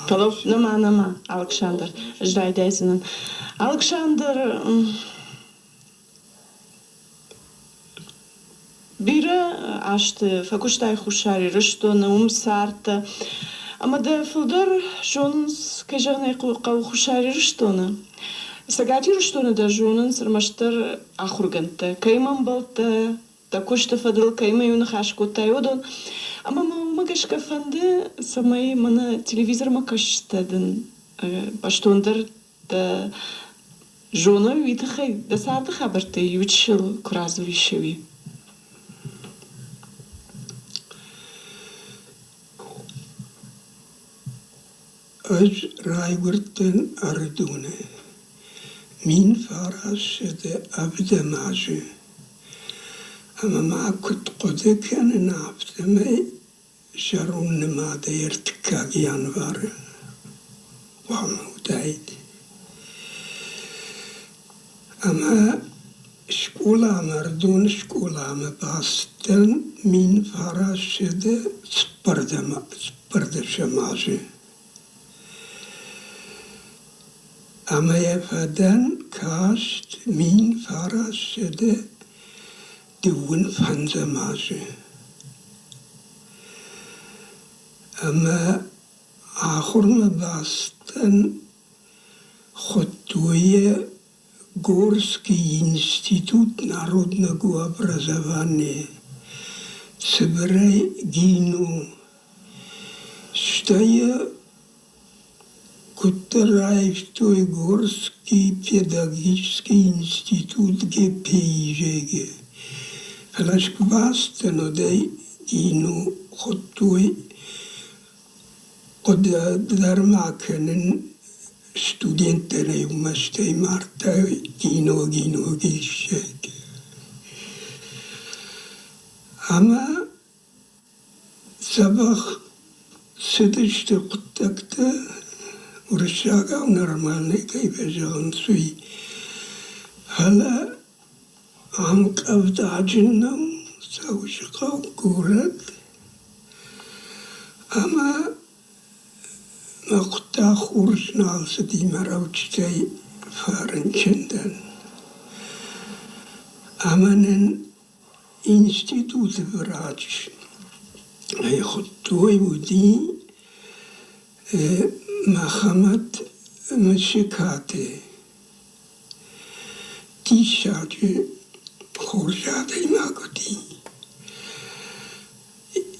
Фӕлӕ нӕма, нӕма, Алыксандр, ӕз райдайдзынӕн. Алыксандр бирӕ азты фӕкуыстай Хуссар Ирыстоны, уым цардтӕ. Ӕмӕ дӕ фылдӕр зонынц, кӕй зӕгъын ӕй хъӕуы, Хуссар Ирыстоны. Цӕгат Ирыстоны дӕ зонынц ӕрмӕстдӕр ахуыргӕндтӕ, кӕимӕ ӕмбӕлттӕ, дӕ куысты фӕдыл кӕимӕ-иу ныхас кодтай, уыдон. Ӕмӕ мӕ уымӕ гӕсгӕ фӕнды, цӕмӕй мӕнӕ телевизормӕ кӕсджытӕ дын бӕстондӕр дӕ зоной, уый тыххӕй дӕ царды хабӕрттӕй иу чысыл куы радзурис, уый. Ӕз райгуырдтӕн Ӕрыдоны 1907 азы ӕмӕ ма куыд хъуыды кӕнын, афтӕмӕй зӕронд нымадӕй ӕртыккаг январы хъуамӕ уыдаид. Ӕмӕ скъоламӕ, Ӕрыдоны скъоламӕ бацыдтӕн 1914 азы. Ӕмӕ йӕ фӕдӕн каст 1935 азы. Ӕмӕ ахуырмӕ бацыдтӕн хуыдтой йӕ Горский институт народного образования, цыбырӕй ГИНО. Стӕй йӕ куыддӕр раивтой Горский педагогический институт ГПИЖГ. Фӕлӕ скъуыбадзтӕн уӕдӕй ГИНО хуыдтой Хъуыды дӕр ма кӕнын, студенттӕн ӕй мӕстӕй мардта кино-гино диссаг. Ӕмӕ дзӕбӕх цыдысты хъуыддӕгтӕ, уырыссагау нормальный кӕй фӕзӕгъынц, уый. Фӕлӕ ам къӕвдаджын нӕу, Дзӕуджыхъӕу горӕт ӕмӕ мӕ хъуыддаг хорз нал цыди, мӕ рӕуджытӕй фӕрынчын дӕн. Ӕмӕ нын институты врач ӕй хуыдтой, уыди Мӕхӕмӕт Мысыкаты. Диссаджы хорз адӕймаг уыди.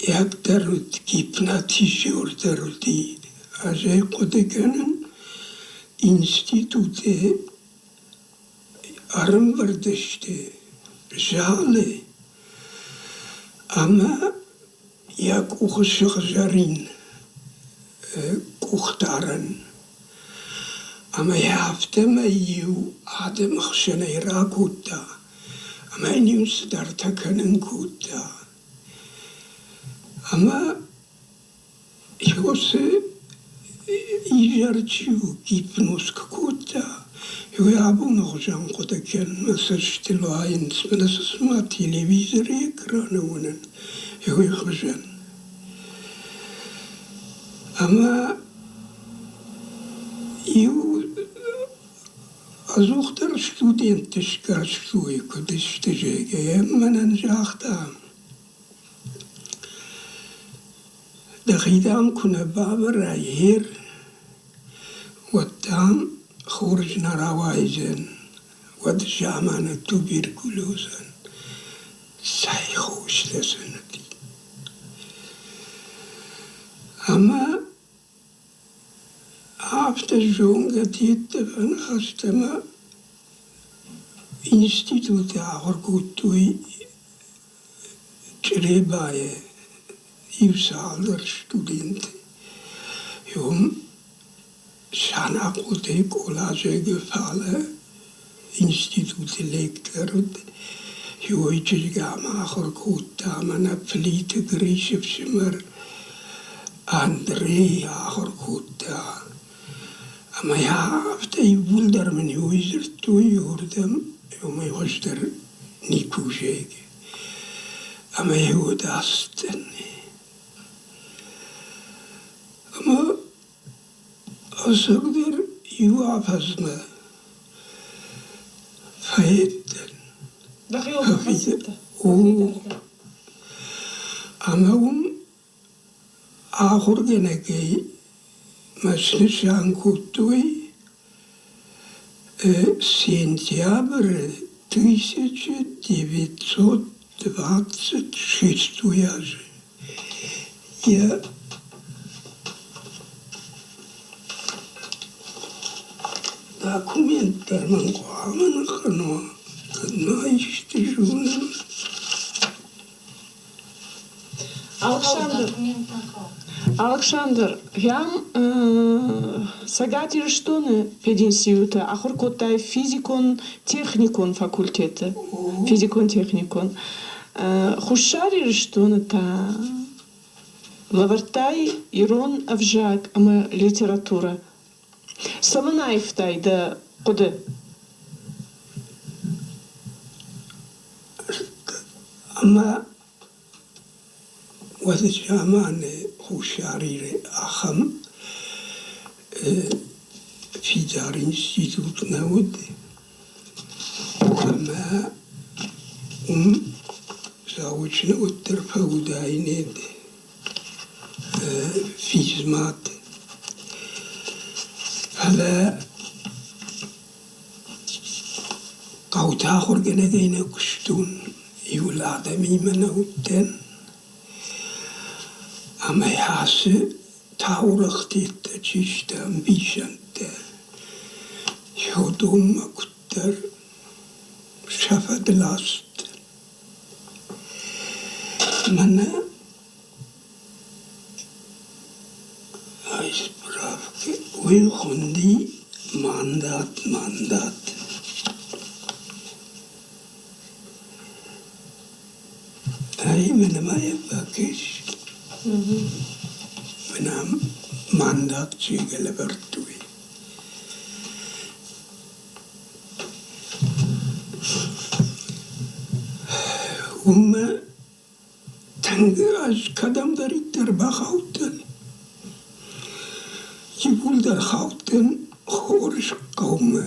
Йӕг дӕр уыд, гипнотизер дӕр уыди. Ӕз ӕй хъуыды кӕнын, институты ӕрӕмбырд сты залы ӕмӕ йӕ къухы сыгъзӕрин къухдарӕн. Ӕмӕ йӕ афтӕмӕй-иу адӕмы хсӕнӕй ракодта ӕмӕ йын-иу цыдӕртӕ кӕнын кодта. Ӕмӕ уыцы изӕр чи гипноз куы кодта, уый абоны хуызӕн хъуыды кӕнын мӕ цӕстыл уайынц, мӕнӕ цы цыма телевизоры экраны уынын, уый хуызӕн. Ӕмӕ иу ӕдзухдӕр студентты сгӕрстой, куыд сты, зӕгъгӕ, мӕнӕн загъта, дӕхи, дам, куы нӕ бавӕрай гъер, уӕд, дам, хорз нӕ рауайдзӕн, уӕд заманы туберкулезӕн цӕй хос дӕ сын уыди. Ӕмӕ афтӕ. Афтӕ зонгӕ-тедтӕ фӕныхӕстӕ ӕмӕ институты ахуыр кодтой Чъребайы иу цалдӕр студенты. Уым Санахъоты Къолазӕгы фалӕ институты лектор уыд. Иой чызг ам ахуыр кодта мӕнӕ Плиты Грисы фсымӕр Андрей ахуыр кодта. Ӕмӕ йӕ афтӕ иууылдӕр мын иуӕй дзырдтой, уырдӕм уымӕй хуыздӕр никуы зӕгъы. Ӕмӕ йӕ уӕд ацыдтӕн. Ӕмӕ ӕцӕгдӕр иу афӕдзмӕ фӕедтӕн. Ӕмӕ уым ахуыргӕнӕгӕй мӕ снысан кодтой сентябры 1926 азы. Йӕ документ дӕр мын хъуамӕ ныххӕна, кӕд ма исты зонын. Алыксандр, Алыксандр, йӕм Цӕгат Ирыстоны пединституты ахуыр кодтай физикон-техникон факультеты. Физикон-техникон. Хуссар Ирыстоны та лӕвӕрдтай ирон ӕвзаг ӕмӕ литературӕ. Цӕмӕн аивтай дӕ хъуыды? Ӕмӕ уӕды заманы Хуссар Иры ахӕм фидар институт нӕ уыд, ӕмӕ уым заочно уӕддӕр фӕуыдаинед физмат. Фӕлӕ хъӕуты ахуыргӕнӕгӕй нӕ куыстон, иуыл адӕмимӕ нӕ уыдтӕн. Ӕмӕ ацы таурӕгътӕ чи сты, ӕмбисӕндтӕ, уыдонмӕ куыддӕр сӕ фӕдыл ацыдтӕн. Мӕнӕ ай справкӕ, уый хуынди мандат, мандат. Ай мӕнӕ ма йӕ бакӕс. Мӕнӕ мандат чи лӕвӕрдтой. Уымӕ тынг ӕз кӕдӕмдӕриддӕр бахаудтӕн, иууылдӕр хаудтӕн хорз хъӕумӕ.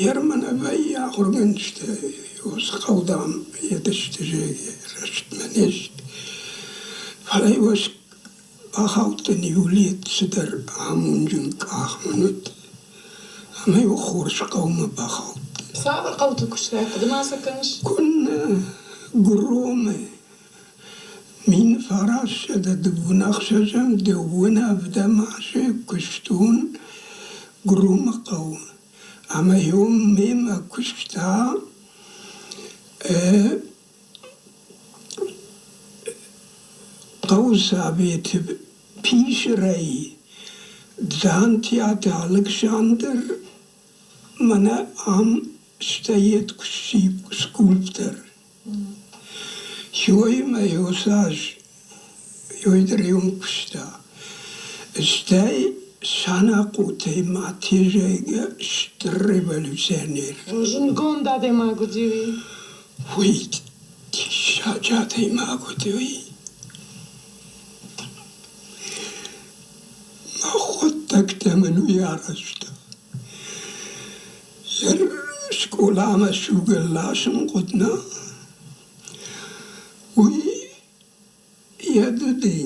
Ермановӕй ахуыргӕнджытӕ хъӕу, дам, едысты рӕстмӕ не сты. Фӕлӕ-иу ӕз бахаудтӕн иу лет цыдӕр амонджын къах мын уыд. Ӕмӕ-иу хорз хъӕумӕ бахаудтӕн. Цавӕр хъӕуты куыстай, хъуыды ма сӕ кӕныс? Куыннӕ, Громы 1926 дыууын ӕвдӕм азы куыстон Громы хъӕуы. Ӕмӕ-иу мемӕ куыста хъӕусоветы писырӕй Дзантиаты Алыксандр мӕнӕ ам стоит скульптор. Ёимӕ ёсаз ёйдӕр куыста. Стӕй Санахъотӕй ма тезӕйгӕ стыр революционер. Зындгонд адӕймаг уыди уый. Уый диссаджы адӕймаг уыди уый. Мӕ хъуыддӕгтӕ мын уый арӕзта. Скъоламӕ сугӕн ласын хъуыд нӕ? Уый йӕ уыди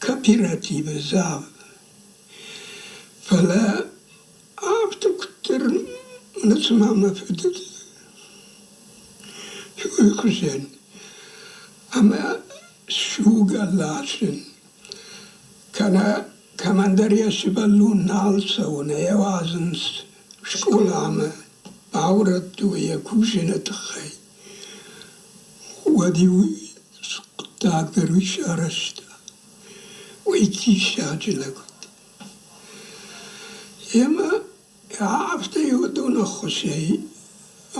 кооперативы зал. Фӕлӕ афтӕ куыддӕр цыма мӕ фыд уый хуызӕн ӕмӕ сугӕ ласын кӕнӕ. Кӕмӕндӕр йӕ сывӕллон нал цӕуы, нӕ йӕ уадзынц скъоламӕ, баурӕдтой йӕ кусыны тыххӕй. Уӕд-иу хъуыддаг дӕр уый сарӕзта. Уый диссаджы лӕг уыд. Емӕ афтӕ уыдон ӕххуысӕй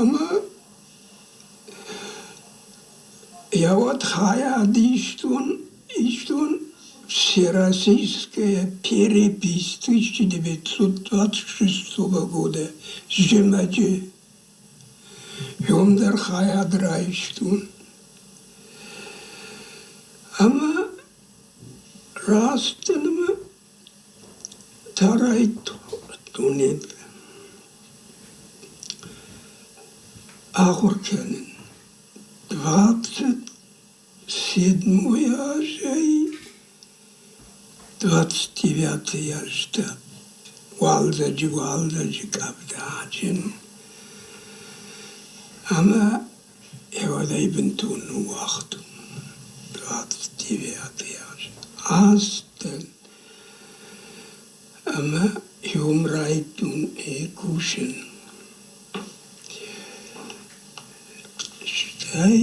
ӕмӕ йӕ уӕд хайад истон, истон Всероссийская перепись 1926 года зымӕджы. Уым дӕр хайад райстон. Ӕмӕ раст ӕмӕ Тарайдтон ахуыр кӕнын. 27-й азӕй 29-й азтӕ уалдзӕджы уалдзӕджы къӕвдаджын ӕмӕ уӕдӕй бынтон ныууагътон. 29-й аз азтӕн ӕмӕ уым райдыдтон кусын. Стӕй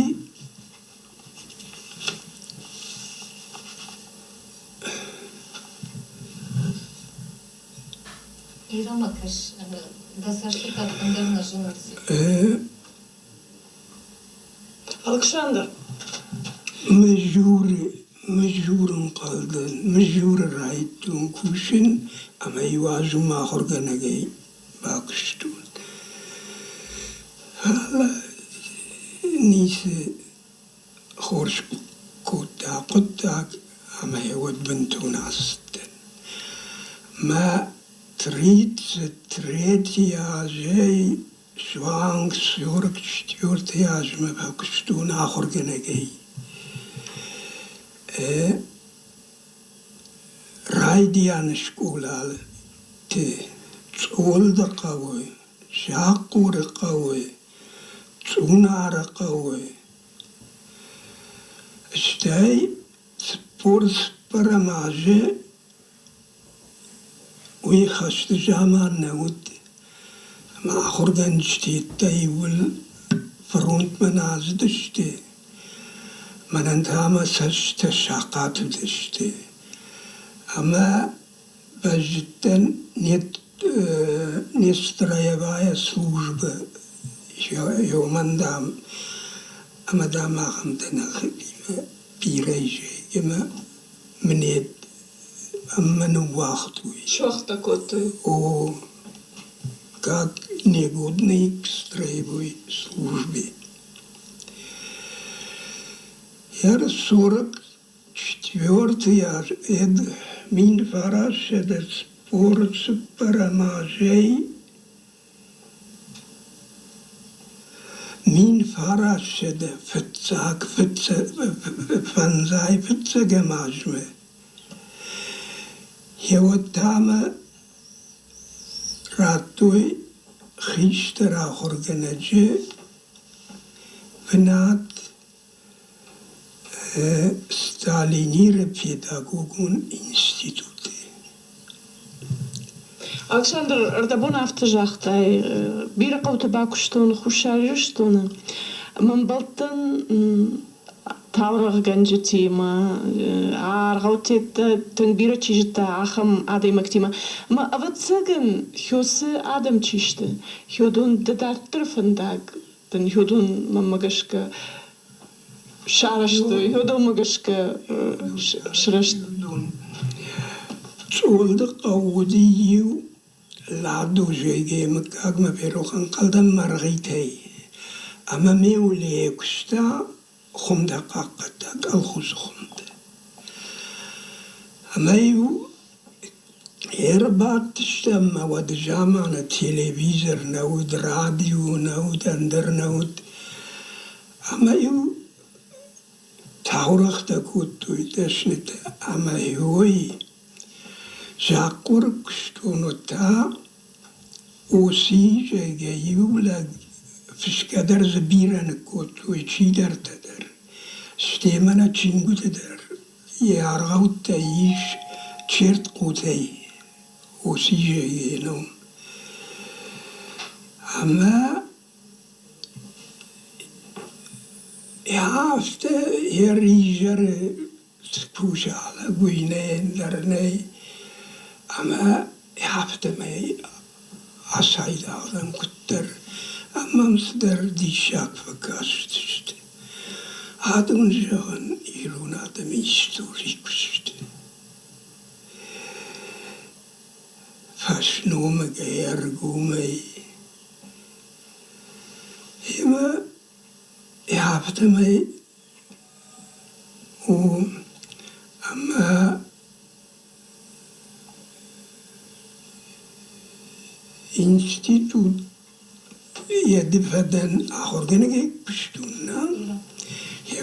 Ирамӕ кӕс, дӕ цӕстытӕ ӕппындӕр нӕ зынынц. Алыксандр. Мызуры, Мызуры ӕнхъӕлдӕн, Мызуры райдыдтон кусын ӕмӕ иу аз уым ахуыргӕнӕгӕй бакуыстон. Фӕлӕ ницы хорз кодта хъуыддаг ӕмӕ йӕ уӕд бынтон ацыдтӕн. Мӕ 33-й азӕй суанг 44-й азмӕ бакуыстон ахуыргӕнӕгӕй. Райдианы скъолаты Цъолды хъӕуы, Сахъхъуры хъӕуы, Цъунары хъӕуы, стӕй 44-ӕм азы уый хӕсты заман нӕ уыд, ӕмӕ ахуыргӕнджытӕ иууыл фронтмӕ нӕ ацыдысты. Мӕнӕн та мӕ цӕстытӕ сахъат уыдысты. Ӕмӕ бӕззыдтӕн не строевая службӕ, уымӕн, дам, ӕмӕ, дам, ахӕмтӕ нӕхимӕ бирӕ ис, ӕмӕ мын ӕмӕ ныууагътой. Суӕгъдтӕ кодтой? О, как негодный к строевой службе. Я 44-й аз ӕд 1944 азӕй 1900 фыццаг фӕндзай фыццӕгӕм азмӕ Еуӕдтӕмӕ радтой хистӕр ахуыргӕнӕджы бынат Сталиниры педагогон институты. Александр, ӕрдӕбон афтӕ загътай, бирӕ хъӕуты бакуыстон Хуссар Ирыстоны. Мӕ мбӕлттӕн таурӕгъгӕнджытимӕ, аргъӕуттӕ тынг бирӕ чи зыдта, ахӕм адӕймӕгтимӕ. Ӕмӕ, ӕвӕццӕгӕн, хёцы адӕм чи сты, хёдон дӕ дарддӕры фӕндаг дын хёдон, мӕнмӕ гӕсгӕ, сарӕзтой, хёдонмӕ гӕсгӕ сырӕзт. Цъолды хъӕу уыди иу Ладожейы мыггагмӕ ферох ӕнхъӕлдӕн Мӕргъитӕй, ӕмӕ ме улейы куыста хуымтӕ хъахъхъӕдта, колхозы хуымтӕ. Ӕмӕ-иу ӕрбадтыстӕм ӕмӕ уӕды заманы телевизор нӕ уыд, радио нӕ уыд, ӕндӕр нӕ уыд. Ӕмӕ-иу таурӕгътӕ кодтой дӕснытӕ ӕмӕ-иу ӕй Захъхъоры куыстон та Оси, зӕгъгӕ, иу лӕг фысгӕ дӕр дзы бирӕ ныккодтой чидӕртӕ дӕр, стӕй мӕнӕ чингуыты дӕр йӕ аргъӕуттӕ ис. Чертхъотӕй Осижейы ном. Ӕмӕ афтӕ йе ризӕры скусалӕг уый нӕ ӕндӕр нӕй, ӕмӕ афтӕмӕй асайдагъ дӕн куыддӕр, ӕмӕ мӕм цыдӕр диссаг фӕкастысты. Адон, зӕгъын, ирон адӕмы истори куы сты. Фӕсномыгӕй, ӕргомӕй. Ӕмӕ афтӕмӕй у, ӕмӕ институт йӕ фӕдӕн ахуыргӕнӕгӕй куыстон, нӕ?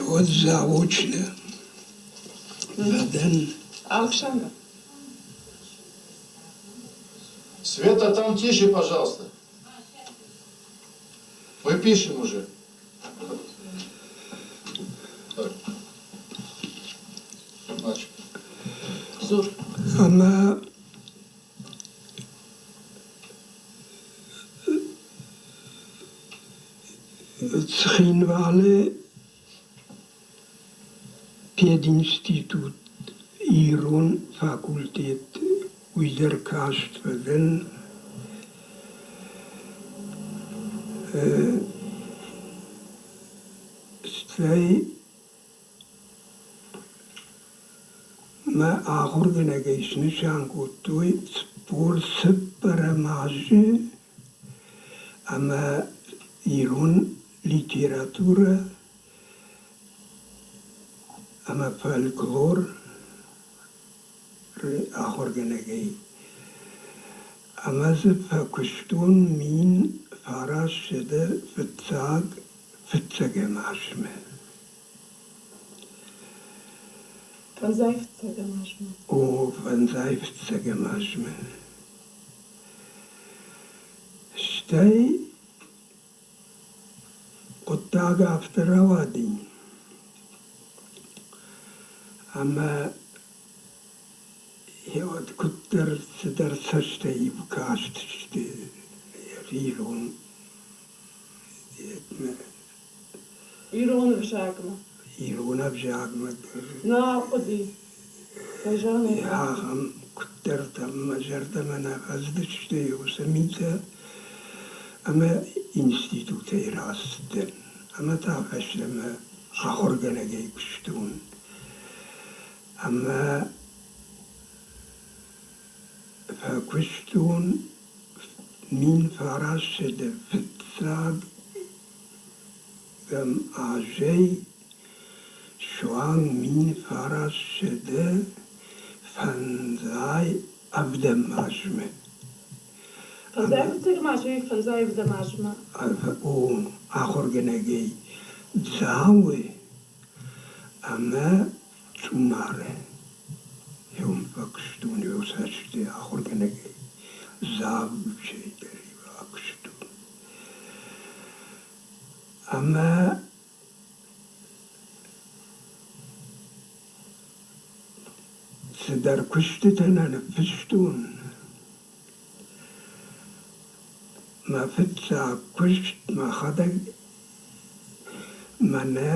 Уӕд заочно фӕдӕн. Алыксандр. Света, там тише, пожалуйста. Мы пишем уже. Так. Начал. Зур. Ӕмӕ Цхинвалы пединститут ирон факультет уый дӕр каст фӕдӕн. Стӕй мӕ ахуыргӕнӕгӕй снысан кодтой 44 азы ӕмӕ ирон литературӕ ӕмӕ фольклор ахуыргӕнӕгӕй. Ӕмӕ дзы фӕкуыстон 1901 фыццӕгӕм азмӕ. Фӕндзай фыццӕгӕм азмӕ? О, фӕндзай фыццӕгӕм азмӕ. Стӕй хъуыддаг афтӕ рауади, ӕмӕ уӕд куыддӕр цыдӕр цӕстӕй кастысты ирон Ирон ӕвзагмӕ. Ирон ӕвзагмӕ дӕр. Нал хъуыди. Кӕй зӕгъын ӕй хъӕуы. Ахӕм куыддӕртӕ мӕ зӕрдӕмӕ нӕ фӕцыдысты уыцы митӕ ӕмӕ институтӕй рацыдтӕн. Ӕмӕ та фӕстӕмӕ ахуыргӕнӕгӕй куыстон. Ӕмӕ фӕкуыстон 1901 азӕй суанг 1957 азмӕ. Фӕндзай фыццӕгӕм азӕй фӕндзай ӕвдӕм азмӕ. О, ахуыргӕнӕгӕй Дзауы ӕмӕ Цъумары еум фӕкуыстон еу цӕсти ахургӕнӕгӕй завучӕй дӕр акуыстон. Ӕмӕ цыдӕр куыстытӕ нӕ ныффыстон. Мӕ фыццаг куыст мӕхӕдӕг мӕнӕ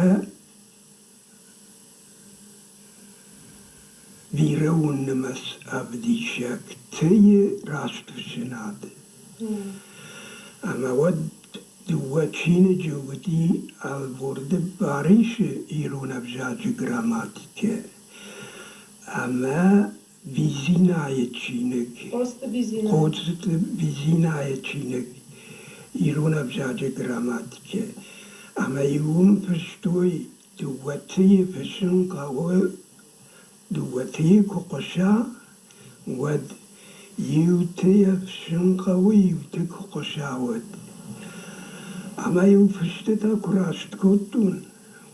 Бирӕон нымӕц ӕвдисӕг Т-йы растфыссынад. Ӕмӕ уӕд дыууӕ чиныджы уыди Ӕлборты Барисы ирон ӕвзаджы грамматикӕ ӕмӕ Бизинайы чиныг. Хъоцыты Бизинайы чиныг ирон ӕвзаджы грамматикӕ. Ӕмӕ-иу уым фыстой, дыууӕ тыйы фыссын хъӕуы, дыууӕ тыйы куы хъуыса, уӕд иу тыйы фыссын хъӕуы, иуты куы хъуыса, уӕд. Ӕмӕ-иу фыстытӕ куы раст кодтон,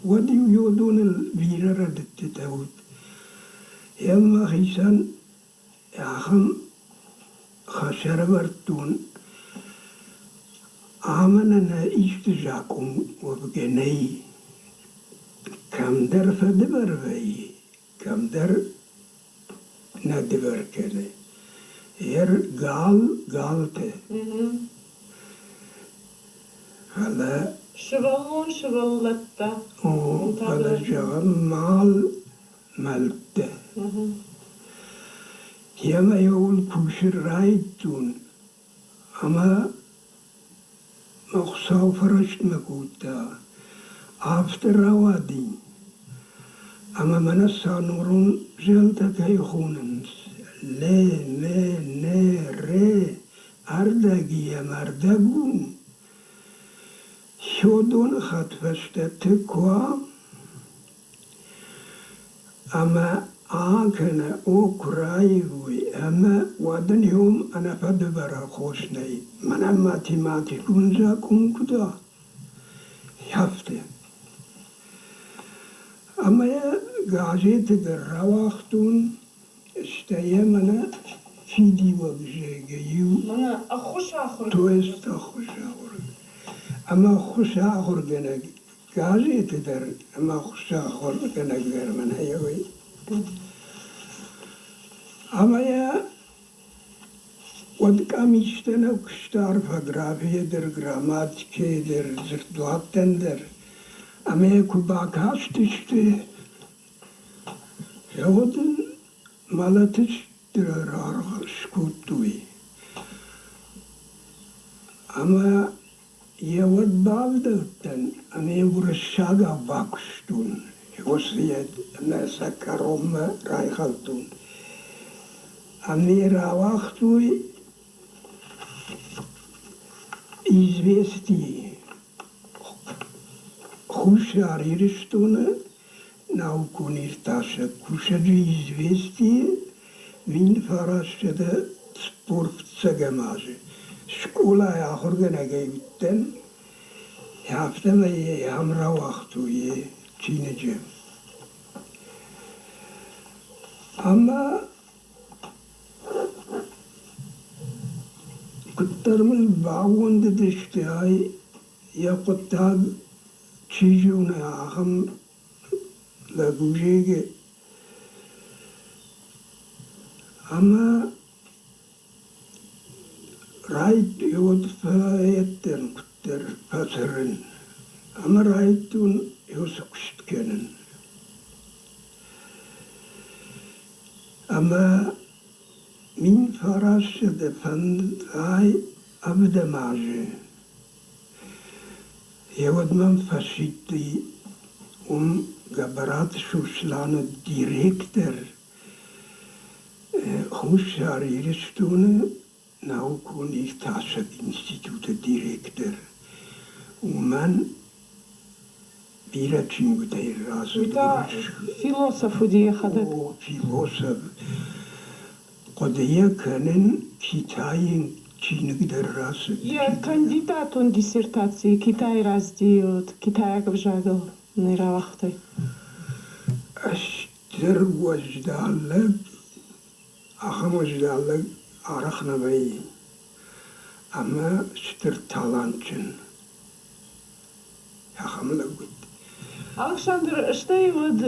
уӕд-иу йодоныл бирӕ рӕдыдтытӕ уыд. Йӕ мӕхицӕн ахӕм хӕс ӕрӕвӕрдтон, амӕн ӕнӕ исты закъон уӕвгӕ нӕй. Кӕмдӕр фӕдывӕр вӕййы, кӕмдӕр нӕ дывӕр кӕны. Ер гал галты. Фӕлӕ Сывӕллон сывӕллӕттӕ. О, фӕлӕ зӕгъӕм мал мӕлттӕ. Йемӕ еуыл кусын райдтон ӕмӕ мӕ Хуыцау фӕрӕстмӕ кодта. Афтӕ рауади, ӕмӕ мӕнӕ Санурон зӕлтӕ кӕй хонынц, ле, ме, не, ре, ӕрдӕги ӕмӕ ӕрдӕг у, Содоны хӕдфӕстӕ тыкуа ӕмӕ А кӕнӕ О куы раивой ӕмӕ уӕд ын иом ӕнӕфӕдывӕр аххос нӕй. Мӕнӕн математикон закъон куыд уа, афтӕ. Ӕмӕ йӕ газеты дӕр рауагътон, стӕй йӕ мӕнӕ фидиуӕг зӕгъгӕ иу Мӕнӕ ӕххуыс ахуыргӕнӕг. То есть ӕххуыс ахуыргӕнӕг. Ӕмӕ ӕххуыс ахуыргӕнӕг газеты дӕр ӕмӕ ӕххуыс ахуыргӕнӕг дӕр мӕнӕ еуӕй. Ӕмӕ йӕ уӕд къамистӕ нӕ куыста орфографийӕ дӕр, грамматикӕйӕ дӕр, дзырдуаттӕн дӕр. Ӕмӕ йӕ куы бакастысты, уӕд ын мӕлӕты стыр аргъ скодтой. Ӕмӕ йӕ уӕд бавдӕлдтӕн ӕмӕ йӕ уырыссагау бакуыстон. Уыцы ӕмӕ сӕ кӕронмӕ райхӕлдтон. Ӕмӕ йӕ рауагътой «Известийы» Хуссар Ирыстоны наукон-иртасӕг кусӕджы «Известийы» 1945 азы скъолайы ахуыргӕнӕгӕй уыдтӕн, афтӕмӕй йӕ ам рауагътой йӕ чиныджы. Ӕмӕ куыддӕр мыл баууӕндыдысты, ай йӕ хъуыддаг чи зоны, ахӕм лӕг у зӕгъгӕ. Ӕмӕ райдтон фӕедтӕн куыддӕр фӕцӕрын ӕмӕ райдтон уыцы куыст кӕнын. Ӕмӕ 1905 ӕвдӕм азы Еуӕд мӕм фӕсидти уым Гӕбӕраты Сосланы директор Хуссар Ирыстоны наукон-иртасӕг институты директор. Уымӕн бирӕ чингуытӕй рацыд. Уый та философ уыди йӕхӕдӕг. О, философ. Хъуыдыйӕ кӕнын Китайы чиныг дӕр рацыд. Йӕ кандидатон диссертаци Китайы раздийы уыд, китайаг ӕвзагыл нӕ рауагътой. Стыр уӕздан лӕг, ахӕм уӕздан лӕг арӕх нӕ вӕййы ӕмӕ стыр талантджын. Ахӕм лӕг уыд. Алыксандр, стӕй уӕд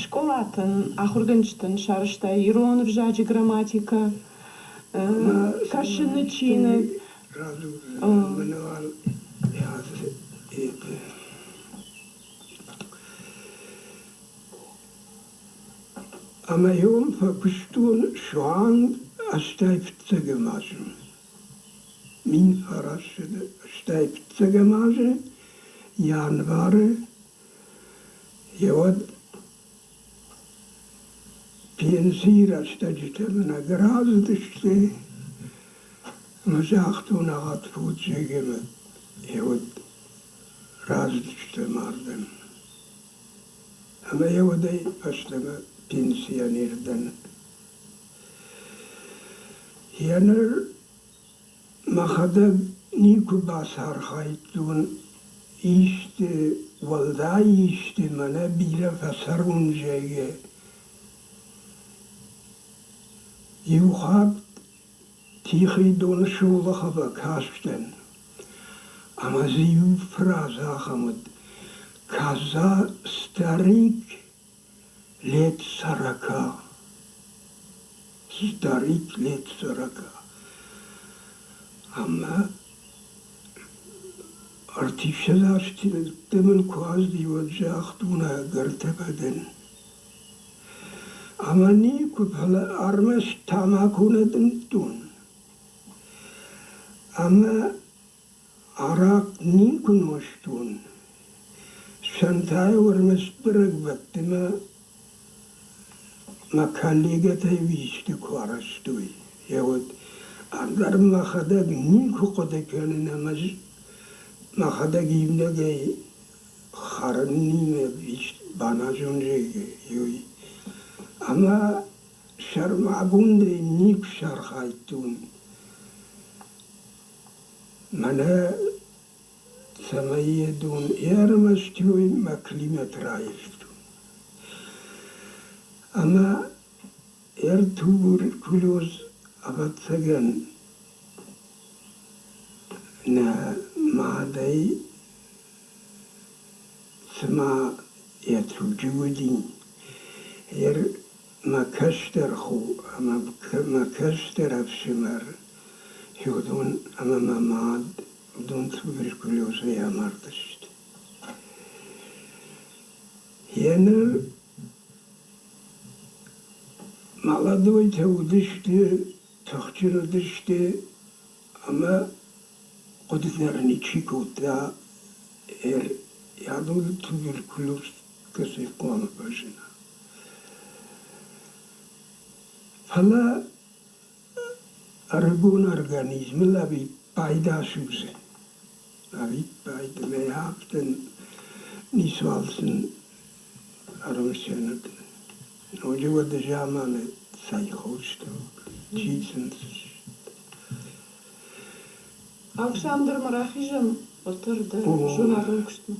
скъолатӕн, ахуыргӕнджытӕн сарӕзта ирон ӕвзаджы грамматикӕ, кӕсыны чиныг. Радзурдзӕн Ӕмӕ йӕм фӕкуыстон суанг 85-ӕм азы. 1985 азы январы йӕ уӕд пенсийы рӕстӕджытӕ мын ӕгӕр ацыдысты ӕмӕ загътон ӕгъгъӕд фод зӕгъгӕ йӕ уӕд рацыдыстӕм ардӕм. Ӕмӕ йӕ уӕдӕй фӕстӕмӕ пенсионер дӕн. Еныр мӕхӕдӕг никуы бацархайдтон исты, уӕлдай исты, мӕнӕ бирӕ фӕцӕрон, зӕгъгӕ. Иу хатт Тихий доны Шолохова кастӕн, ӕмӕ дзы иу фразӕ ахӕм уыд: «Коза старик лет сорока». Старик лет сорока. Ӕмӕ ӕртиссӕдз азты мын куы ацыди, уӕд загътон, ӕгӕртӕ фӕдӕн. Ӕмӕ никуы, фӕлӕ ӕрмӕст тамако нӕ дымдтон. Ӕмӕ арахъ никуы нозтон. Сӕнтӕй ӕрмӕст бӕрӕгбӕтты мӕ мӕ коллегӕтӕй исты куы арӕзтой, уӕд ӕндӕр мӕхӕдӕг никуы хъуыды кӕнын ӕмӕ мӕхӕдӕг иунӕгӕй хӕрыннимӕ баназон, зӕгъгӕ, ӕмӕ сӕрмагондӕй никуы сархайдтон. Мӕнӕ цӕмӕй йӕ дон ӕрмӕст мӕ климат раивтон. Ӕмӕ ӕртуберкулез, ӕвӕццӕгӕн, нӕ мадӕй цыма йӕ туджы уыди. Мӕ кӕстӕр хо ӕмӕ мӕ кӕстӕр ӕфсымӕр уыдон ӕмӕ мӕ мад, уыдон туберкулезӕй амардысты. Еныр молодойтӕ уыдысты, тыхджын уыдысты ӕмӕ хъуыды дӕр ничи кодта, адон туберкулез кӕцӕй хъуамӕ фӕзына. Фӕлӕ ӕрыгон организмыл ӕвиппайды асудзы. Ӕвиппайды мӕ афтӕ ницуал сын ӕрымысӕнӕд. Ноджы уӕды заманы цӕй хостӕ чи сын Александр, ма рахизӕм уӕддӕр дӕ зонадон куыстмӕ.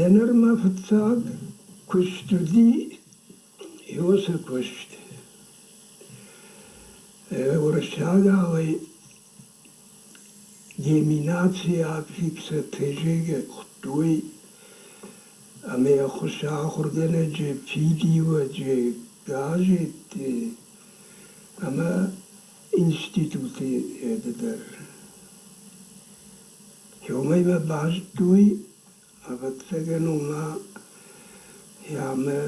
Еныр мӕ фыццаг куыст уыди уыцы куыст. Уырыссагауӕй геминацийы аффиксы тезеге хуыдтой ӕмӕ йӕ хуысы ахуыргӕнӕджы фидиуӕджы газетты ӕмӕ институты дӕр. Уымӕй мӕ базыдтой, ӕвӕццӕгӕн, ома ӕмӕ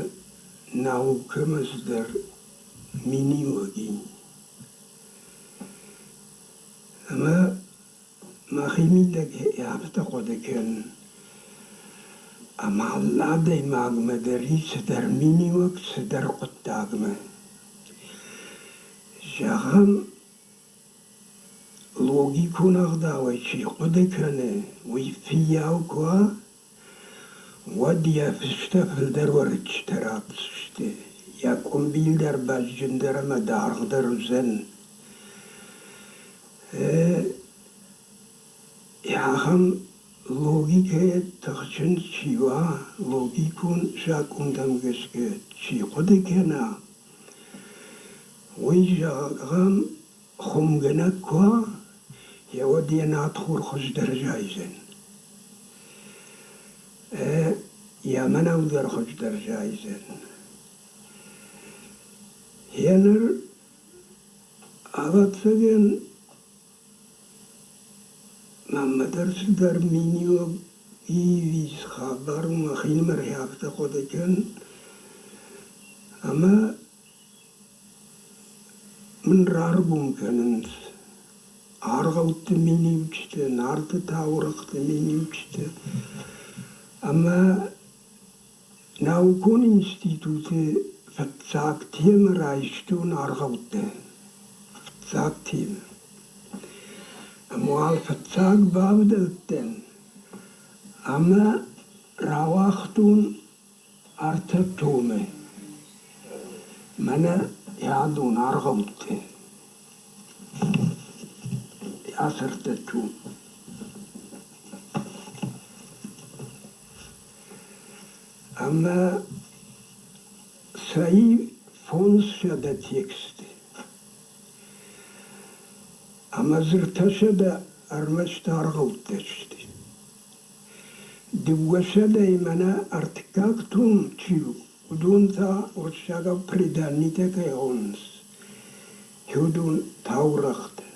наукӕмӕ цыдӕр миниуӕг и. Ӕмӕ мӕхимидӕг афтӕ хъуыды кӕнын, ӕмӕ алы адӕймагмӕ дӕр и цыдӕр миниуӕг, цыдӕр хъуыддагмӕ. Зӕгъӕм, логикон ӕгъдауӕй чи хъуыды кӕны, уый фыййау куы уа, уӕд йӕ фыстӕ фылдӕр уӕрыччытӕ ратдзысты, йӕ къуымбил дӕр бӕзджындӕр ӕмӕ даргъдӕр уыдзӕн. Ахӕм логикӕйӕ тыхджын чи уа, логикон закъонтӕм гӕсгӕ чи хъуыды кӕна, уый, зӕгъӕм, хуымгӕнӕг куы уа, уӕд йӕ надхор хуыздӕр зайдзӕн. Йӕ мӕнӕу дӕр хуыздӕр зайдзӕн. Еныр, ӕвӕццӕгӕн, мӕнмӕ дӕр цыдӕр миниуӕг ивис хабар у, мӕхинымӕр афтӕ хъуыды кӕн, ӕмӕ мын раргом кӕнынц аргъӕутты миниуджытӕ, Нарты таурӕгъты миниуджытӕ ӕмӕ наукон институты фыццаг темӕ райстон аргъӕуттӕ. Фыццаг темӕ. Ӕмӕ уал фыццаг бавдӕлдтӕн ӕмӕ рауагътон ӕртӕ томы. Мӕнӕ адон аргъӕутты ацы ӕртӕ томы. Ӕмӕ сӕ 500 тексты. Ӕмӕ дзы 300 ӕрмӕст аргъӕуттӕ сты. 200-ӕй мӕнӕ ӕртыккаг том чи у. Уыдон та уырыссагау преданитӕ кӕй хонынц, уыдон таурӕгътӕ.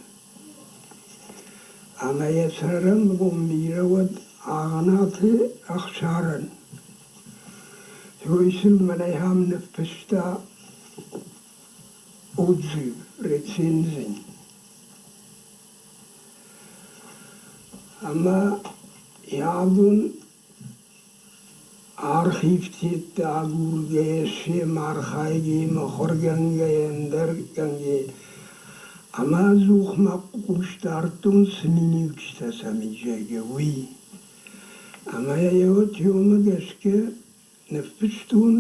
Ӕмӕ йӕ цӕрӕнбон бирӕ уӕд Агънаты Ӕхсарӕн. Уый сын мӕнӕй ахӕм ныффыста отзыв, рецензи. Ӕмӕ йӕ абон Архивтӕ агургӕйӕ, семӕ архайгӕ, мыхуыргӕнгӕйӕ, ӕндӕргӕнгӕ ӕмӕ ӕдзух мӕ хъус дардтон, цы миниуджытӕ сӕм и, зӕгъгӕ, уый. Ӕмӕ йӕ уӕд уымӕ гӕсгӕ ныффыстон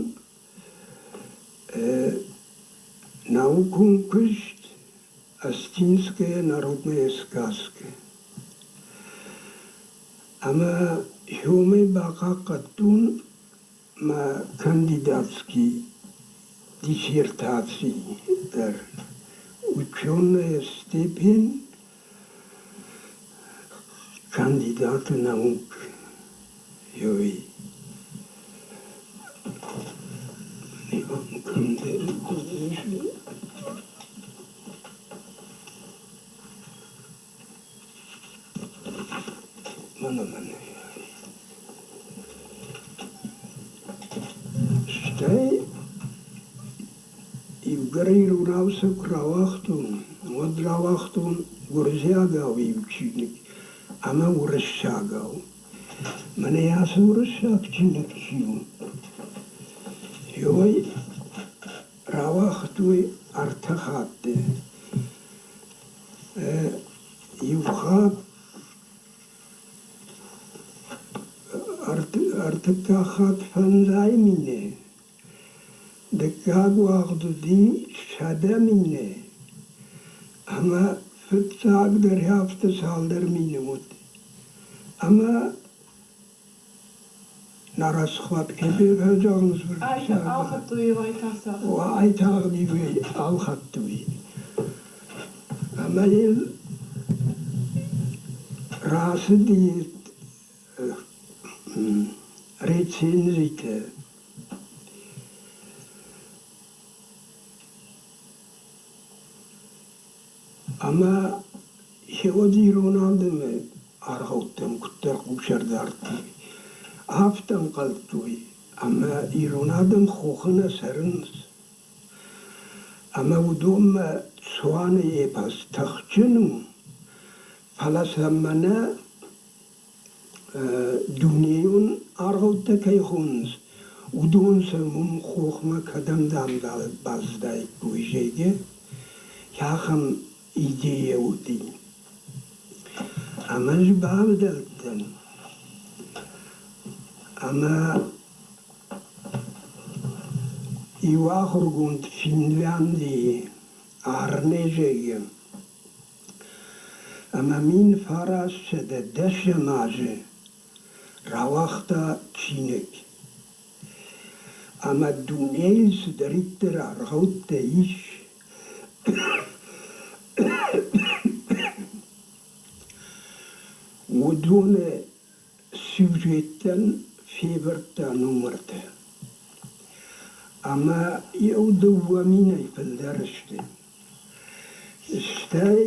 наукон куыст «Остинская народная сказка». Ӕмӕ уымӕй бахъахъхъӕдтон мӕ кандидатский диссертаци дӕр. Ученая степень кандидата наук. Ой. Стӕй иугӕр иронау сӕ куы рауагътон, уӕд рауагътон гуырдзиагау иу чиныг ӕмӕ уырыссагау. Мӕнӕ ацы уырыссаг чиныг чи у, уый рауагътой ӕртӕ хатты. Иу хатт ӕртыккаг хатт фӕндзай мины, дыккаг уагъд уыди 100 мины ӕмӕ фыццагдӕр афтӕ цалдӕр мины уыд. Ӕмӕ на расхват фӕзӕгъынц. Ӕлхӕдтой уайтагъд. Уайтагъд-иу ӕлхӕдтой. Ӕмӕ йыл рацыди рецензитӕ. Ӕмӕ уӕд ирон адӕмы аргъӕуттӕм куыддӕр хъус ӕрдардтой, афтӕ ӕнхъӕлдтой, ӕмӕ ирон адӕм хохы нӕ цӕрынц. Ӕмӕ уыдонмӕ цуаны эпос тыхджын у, фӕлӕ сӕ мӕнӕ дунейон аргъӕуттӕ кӕй хонынц, уыдон сӕм уым хохмӕ кӕдӕм дам баззадаиккой, зӕгъгӕ, ахӕм идейӕ уыди. Ӕмӕ ӕз бавдӕлдтӕн ӕмӕ иу ахуыргонд Финляндийы Арне зӕгъгӕ, ӕмӕ 1910 азы рауагъта чиныг. Ӕмӕ дунейы цыдӕриддӕр аргъӕуттӕ ис, уыдоны сюжеттӕн февӕрдта номыртӕ. Ӕмӕ иу 2000-ӕй фылдӕр сты. Стӕй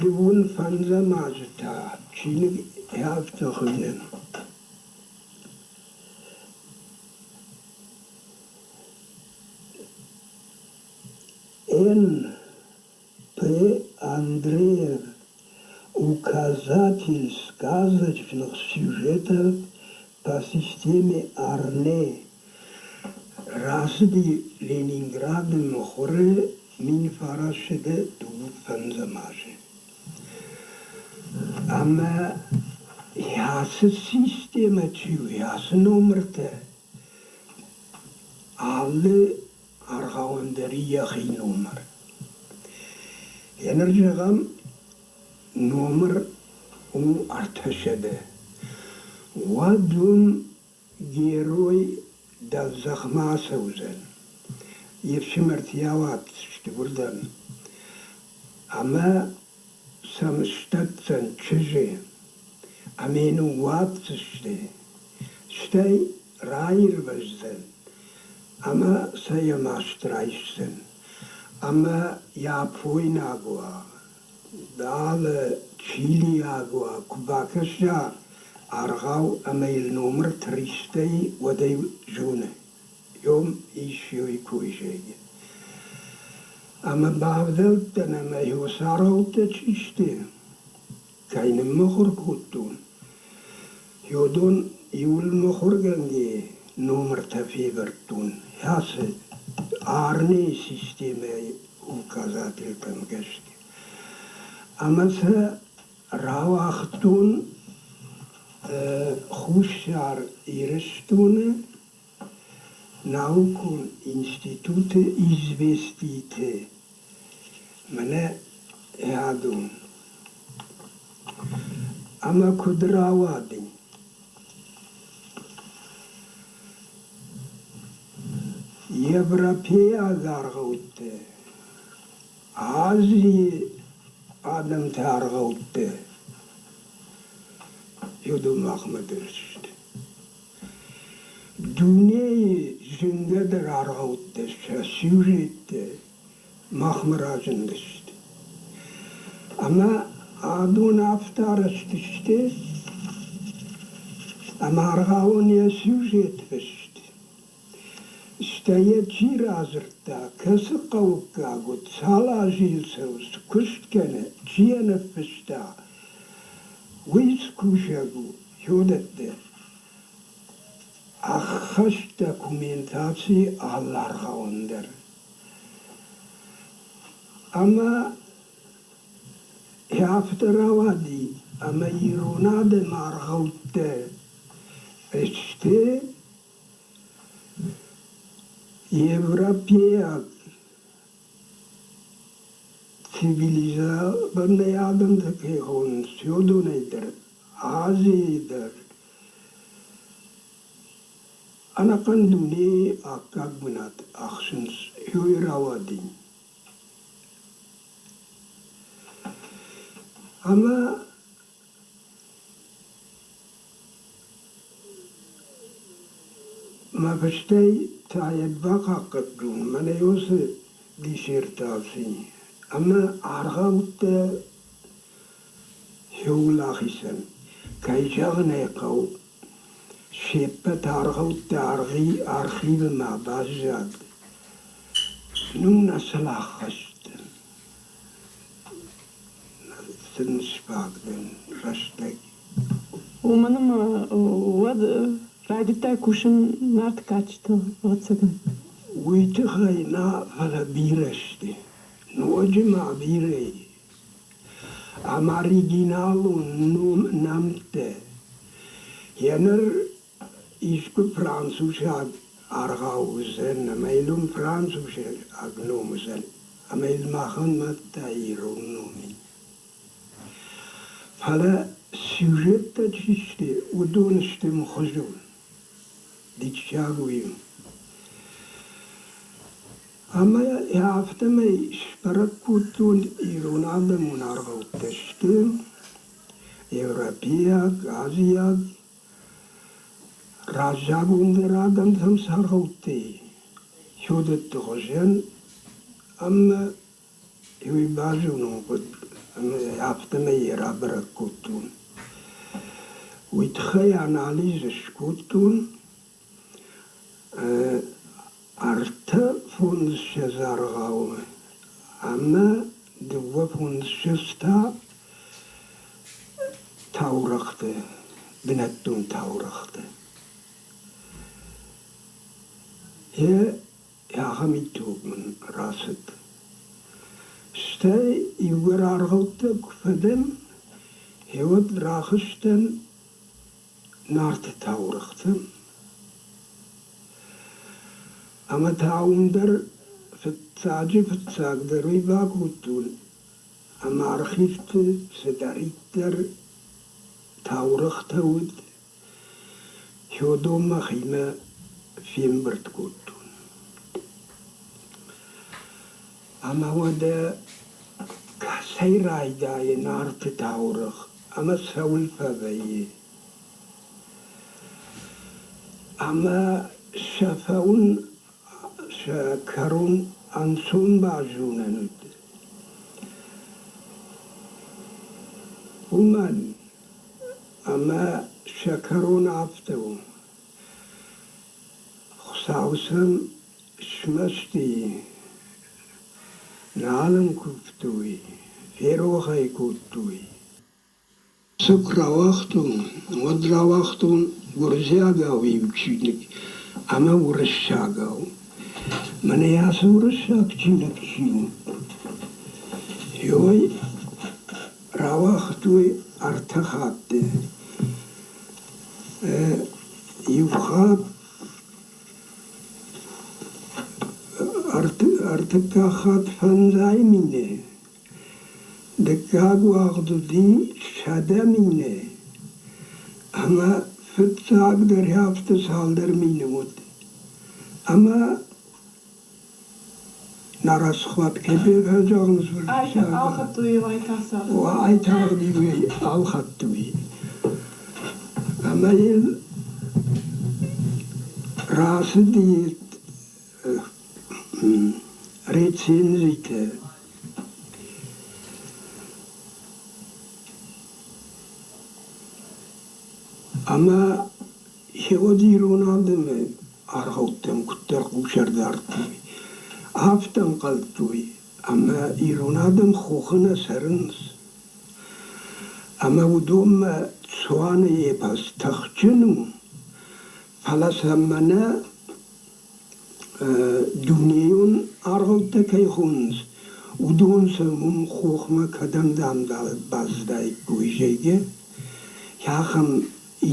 дыууын фӕндзӕм азы та чиныг афтӕ хуыйны. Н. П. Андреев указатель сказочных сюжетов по системе Арне рацыди Ленинграды мыхуыры 1925 азы. Ӕмӕ ацы системӕ чи у, ацы номыртӕ алы аргъауӕн дӕр йӕхи номыр. Еныр зӕгъӕм, номыр у 300. Уӕд уым герой дӕлдзӕхмӕ ацӕудзӕн. Йе фсымӕрты ауадздзысты уырдӕм ӕмӕ сӕм сдӕтдзӕн чызджы ӕмӕ йын ныууадздзысты, стӕй раирвӕздзӕн. Ӕмӕ сӕ йӕ маст райсдзӕн. Ӕмӕ япойнаг уа, дӕлӕ чилиаг уа, куы бакӕса аргъау ӕмӕ йыл номыр тристӕй, уӕд ӕй зоны. Йом ис ёй кой зӕгъы. Ӕмӕ бавдӕлдтӕн ӕмӕ ёсаргъӕуттӕ чи сты, кӕй ныммыхуыр кодтон, уыдон иуыл мыхуыргӕнгӕ номыртӕ февӕрдтон ацы арнейы системӕйы указательтӕм гӕсгӕ. Ӕмӕ сӕ рауагътон Хуссар Ирыстоны наукон институты известиты мӕнӕ адон. Ӕмӕ куыд рауади? Европейаг аргъӕуттӕ, Азийы адӕмты аргъӕуттӕ уыдон махмӕ дӕр сты. Дунейы зынгӕдӕр аргъӕуттӕ сӕ сюжеттӕ махмӕ разындысты. Ӕмӕ адон афтӕ арӕзт сты, ӕмӕ аргъауӕн йӕ сюжет фыст. Стӕй йӕ чи радзырдта, кӕцы хъӕуккаг уыд, цал азы йыл цӕуы, цы куыст кӕны, чи йӕ ныффыста, уый скусӕг у, уыдӕттӕ. Ӕххӕст документаци алы аргъауӕн дӕр. Ӕмӕ афтӕ рауади, ӕмӕ ирон адӕм аргъӕуттӕ сты европейаг цивилизованный адӕмтӕ кӕй хонынц, уыдонӕй дӕр, Азийы дӕр ӕнӕхъӕн дунейы аккаг бынат ахсынц, уый рауади. Ӕмӕ Мӕ фыстӕй та йӕ бахъахъхъӕдтон, мӕнӕ уыцы диссертаци ӕмӕ аргъӕуттӕ цӕуыл ахицӕн. Кӕй зӕгъын ӕй хъӕуы, се ппӕт аргъӕуттӕ архивы ма баззад. Ну, нӕ сыл ӕххӕст сын сфаг дӕн рӕстӕг. Уымӕн ӕмӕ уӕд райдыдтай кусын Нарты кадджытыл, ӕвӕццӕгӕн. Уый тыххӕй нӕ, фӕлӕ бирӕ сты. Ноджы ма бирӕ и. Ӕмӕ оригиналон ном нӕмттӕ. Еныр искуы францусаг аргъау уыдзӕн ӕмӕ йыл уым францусаг ном уыдзӕн, ӕмӕ йыл махӕн мӕдтӕ ирон ном и. Фӕлӕ сюжеттӕ чи сты, уыдон сты мхуызон. Диссаг уый у. Ӕмӕ афтӕмӕй сбӕрӕг кодтон, ирон адӕмон аргъӕуттӕ сты европейаг, азиаг, раззагондӕр адӕмтӕм цы аргъӕуттӕ и, уыдӕтты хуызӕн ӕмӕ уый базонын хъуыд ӕмӕ афтӕмӕй йӕ рабӕрӕг кодтон. Уый тыххӕй анализ скодтон 53 аргъауы ӕмӕ 52 та таурӕгъты, бынӕттон таурӕгъты. Йе ахӕм итог мын рацыд. Стӕй иугӕр аргъӕуттӕ куы фӕдӕн, гъеуӕд рахызтӕн Нарты таурӕгъты. Ӕмӕ та уым дӕр фыццаджы-фыццагдӕр уый бакодтон, ӕмӕ архивты цыдӕриддӕр таурӕгътӕ уыд, уыдон мӕхимӕ фембырд кодтон. Ӕмӕ уӕдӕ кӕцӕй райдайы Нарты таурӕгъ ӕмӕ цӕуыл фӕвӕййы? Ӕмӕ сӕ фӕуын. сӕ кӕрон ӕнцон базонӕн уыд. Уымӕн ӕмӕ сӕ кӕрон афтӕ у. Хуыцау сӕм смӕсты и, нал ын куывтой, ферох ӕй кодтой. Цы куы рауагътон, уӕд рауагътон гуырдзиагау иу чиныг ӕмӕ уырыссагау. Мӕнӕ ацы уырыссаг чиныг чи у, уый рауагътой ӕртӕ хатты. Иу хатт ӕртыккаг хатт фӕндзай мины. Дыккаг уагъд уыди 100 мины, ӕмӕ фыццагдӕр афтӕ цалдӕр мины уыд. Ӕмӕ нарасхуат кӕй зӕгъынц Ӕлхӕдтой уайтагъд. Уайтагъд-иу ӕй ӕлхӕдтой. Ӕмӕ йыл рацыди рецензитӕ. Ӕмӕ уӕд ирон адӕмы аргъӕуттӕм куыддӕр хъус ӕрдардтой, афтӕ ӕнхъӕлдтой, ӕмӕ ирон адӕм хохы нӕ цӕрынц. Ӕмӕ уыдонмӕ цуаны эпос тыхджын у, фӕлӕ сӕ мӕнӕ дунейон аргъӕуттӕ кӕй хонынц, уыдон сӕ уым хохмӕ кӕдӕм, дам, баззадаиккой, зӕгъгӕ, ахӕм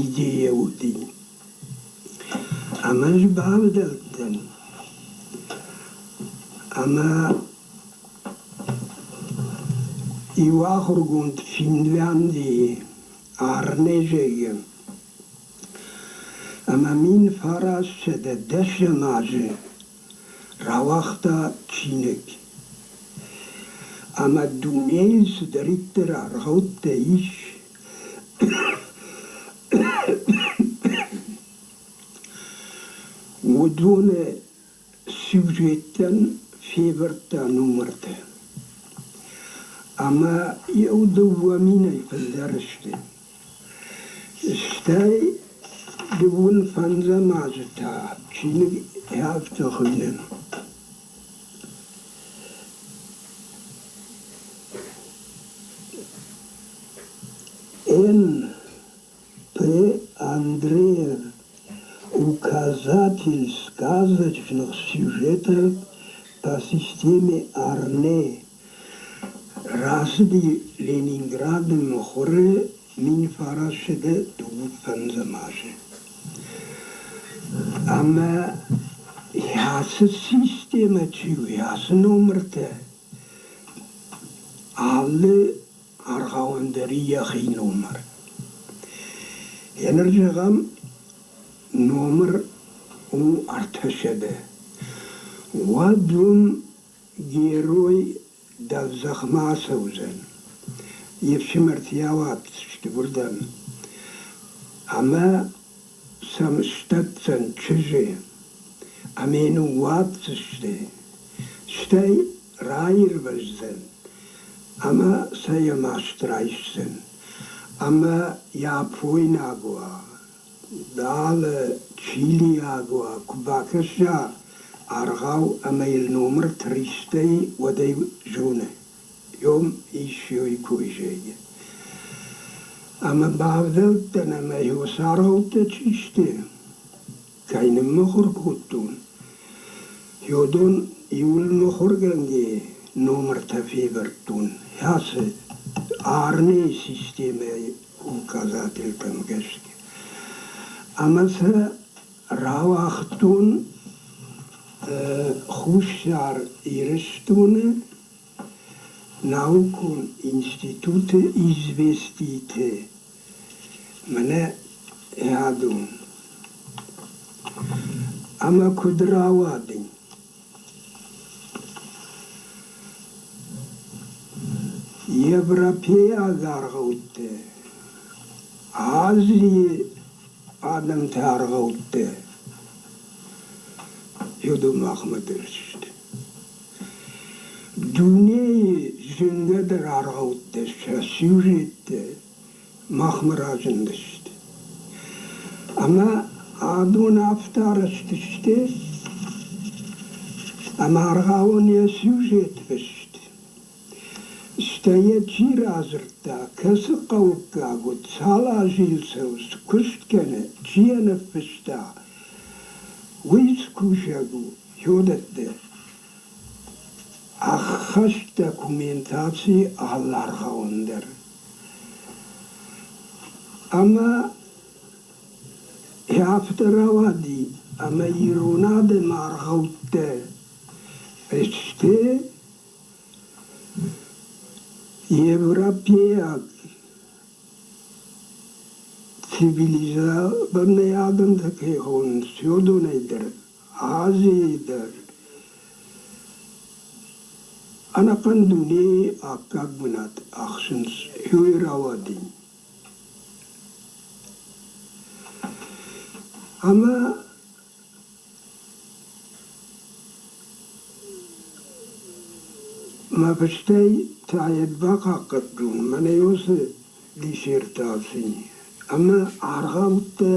идейӕ уыди. Ӕмӕ ӕз бавдӕлдтӕн ӕмӕ иу ахуыргонд Финляндийы Арне зӕгъгӕ, ӕмӕ 1910 азы рауагъта чиныг. Ӕмӕ дунейы цыдӕриддӕр аргъӕуттӕ ис, уыдоны сюжеттӕн февӕрдта номыртӕ. Ӕмӕ иу 2000-ӕй фылдӕр сты. Стӕй 35 азы та чиныг афтӕ хуыйны. Н. П. Андреев указатель сказочных сюжетов по системе Арне рацыди Ленинграды мыхуыры 1925 азы. Ӕмӕ ацы системӕ чи у, ацы номыртӕ алы аргъауӕн дӕр йӕхи номыр. Еныр зӕгъӕм, номыр у 300. Уӕд уым герой дӕлдзӕхмӕ ацӕудзӕн. Йе фсымӕрты ауадздзысты уырдӕм ӕмӕ сӕм сдӕтдзӕн чызджы ӕмӕ йын ныууадздзысты, стӕй раирвӕздзӕн ӕмӕ сӕ йӕ маст райсдзӕн ӕмӕ япойнаг уа, дӕлӕ чилиаг уа, куы бакӕса аргъау ӕмӕ йыл номыр тристӕй, уӕд ӕй зоны. Йом ис кой зӕгъы. Ӕмӕ бавдӕлдтӕн ӕмӕ уыцы аргъӕуттӕ чи сты, кӕй ныммыхуыр кодтон, уыдон иуыл мыхуыргӕнгӕ номыртӕ февӕрдтон ацы Арнейы системӕйы указательтӕм гӕсгӕ. Ӕмӕ сӕ рауагътон Хуссар Ирыстоны наукон институты «Известиты» мӕнӕ адон. Ӕмӕ куыд рауади? Европейаг аргъӕуттӕ, Азийы адӕмты аргъӕуттӕ. Уыдон махмӕ дӕр сты. Дунейы зынгӕдӕр аргъӕуттӕ сӕ сюжеттӕ махмӕ разындысты. Ӕмӕ адон афтӕ арӕзт сты, ӕмӕ аргъауӕн йӕ сюжет фыст. Стӕй йӕ чи радзырдта, кӕцы хъӕуккаг уыд, цал азы йыл цӕуы, цы куыст кӕны, чи йӕ ныффыста, уый скусӕг у, уыдӕттӕ. Ӕххӕст документаци алы аргъауӕн дӕр. Ӕмӕ афтӕ рауади, ӕмӕ ирон адӕмы аргъӕуттӕ сты европейаг цивилизованный адӕмтӕ кӕй хонынц, уыдонӕй дӕр, Азийы дӕр, ӕнӕхъӕн дунейы аккаг бынат ахсынц, уый рауади. Ӕмӕ Мӕ фыстӕй та йӕ бахъахъхъӕдтон мӕнӕ уыцы диссертаци ӕмӕ аргъӕуттӕ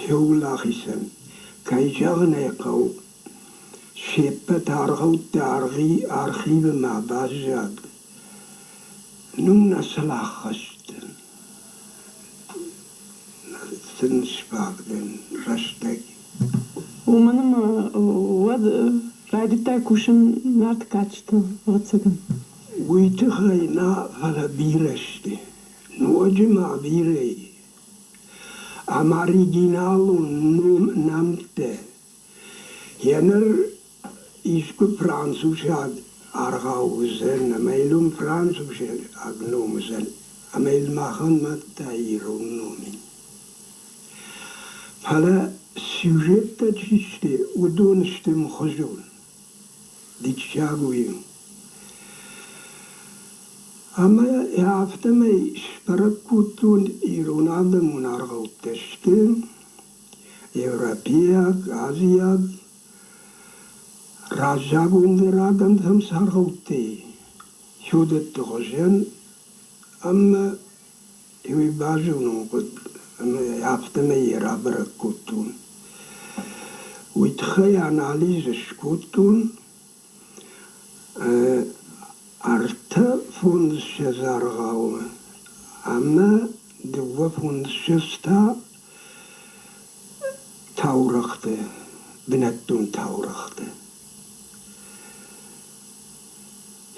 цӕуыл ахицӕн. Кӕй зӕгъын ӕй хъӕуы, се ппӕт аргъӕуттӕ архивы ма баззад. Ну, нӕ сыл ӕххӕст сын сфаг дӕн рӕстӕг. Уымӕн ӕмӕ уӕд райдыдтай кусын Нарты кадджытыл, ӕвӕццӕгӕн. Уый тыххӕй нӕ, фӕлӕ бирӕ сты. Ноджы ма бирӕ и. Ӕмӕ оригиналон ном нӕмттӕ. Еныр искуы францусаг аргъау уыдзӕн ӕмӕ йыл уым францусаг ном уыдзӕн, ӕмӕ йыл махӕн мадта ирон ном и. Фӕлӕ сюжеттӕ чи сты, уыдон сты мхуызон. Диссаг у. Ӕмӕ афтӕмӕй сбӕрӕг кодтон, ирон адӕмон аргъӕуттӕ сты европейаг, азиаг, раззагондӕр адӕмтӕм цы аргъӕуттӕ и, уыдӕтты хуызӕн ӕмӕ уый базонын хъуыд ӕмӕ афтӕмӕй йӕ рабӕрӕг кодтон. Уый тыххӕй анализ скодтон 23 аргъауы ӕмӕ 22 та таурӕгъты, бынӕттон таурӕгъты.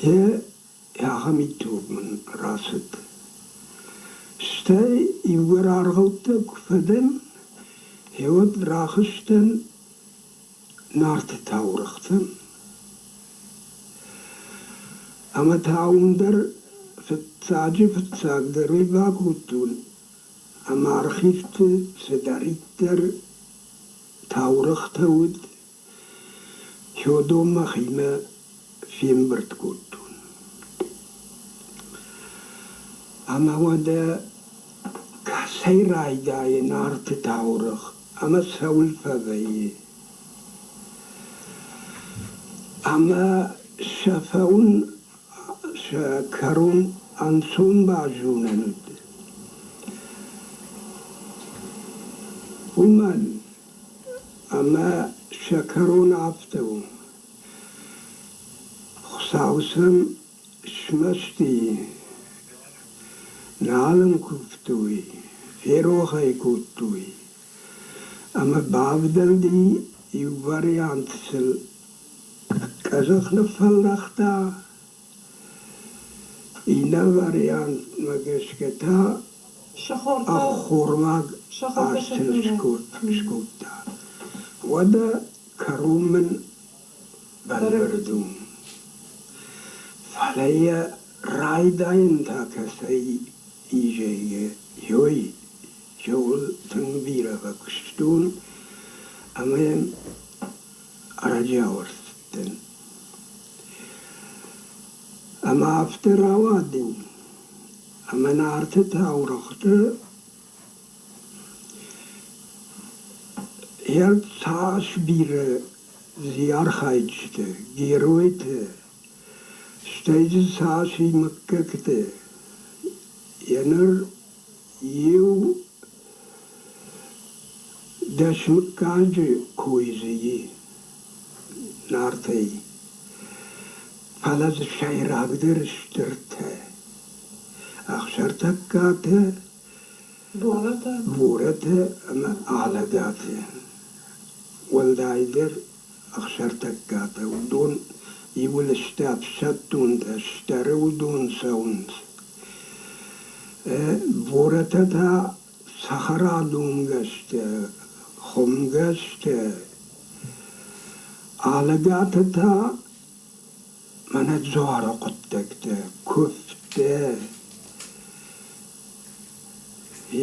Йе ахӕм итог мын рацыд. Стӕй иугӕр аргъӕуттӕ куы фӕдӕн, гъеуӕд рахызтӕн Нарты таурӕгътӕм. Ӕмӕ та уым дӕр фыццаджы-фыццагдӕр уый бакодтон, ӕмӕ архивты цыдӕриддӕр таурӕгътӕ уыд, уыдон мӕхимӕ фембырд кодтон. Ӕмӕ уӕдӕ кӕцӕй райдайы Нарты таурӕгъ ӕмӕ цӕуыл фӕвӕййы? Ӕмӕ сӕ фӕуын, сӕ кӕрон ӕнцон базонӕн уыд. Уымӕн ӕмӕ сӕ кӕрон афтӕ у. Хуыцау сӕм смӕсты и, нал ын куывтой, ферох ӕй кодтой. Ӕмӕ бавдӕлди иу вариант сыл къӕдзӕх ныффӕлдӕхта, иннӕ вариантмӕ гӕсгӕ та ӕххормаг азтыл скодта. Уӕдӕ кӕрон мын бӕлвырд у. Фӕлӕ йӕ райдайын та кӕцӕй и зӕгъгӕ, ой, Цӕуыл тынг бирӕ фӕкуыстон ӕмӕ йӕм ӕрӕджиау ӕрцыдтӕн. Ӕмӕ афтӕ рауади, ӕмӕ Нарты таурӕгъты Йӕ цас бирӕ дзы архайджытӕ, геройтӕ, стӕй дзы цас и мыггӕгтӕ. Еныр иу 10 мыггаджы кой дзы и Нартӕй. Фӕлӕ дзы сӕйрагдӕр стыртӕ, Ӕхсӕртӕггатӕ, Борӕтӕ? Борӕтӕ ӕмӕ Алӕгатӕ. Уӕлдайдӕр Ӕхсӕртӕггатӕ, уыдон иуыл сты ӕфсӕддонтӕ, стӕры уыдон цӕуынц. Борӕтӕ та цӕхӕрадонгӕстӕ, хуымгӕстӕ. Алӕгатӕ та мӕнӕ дзуары хъуыддӕгтӕ, куывдтӕ.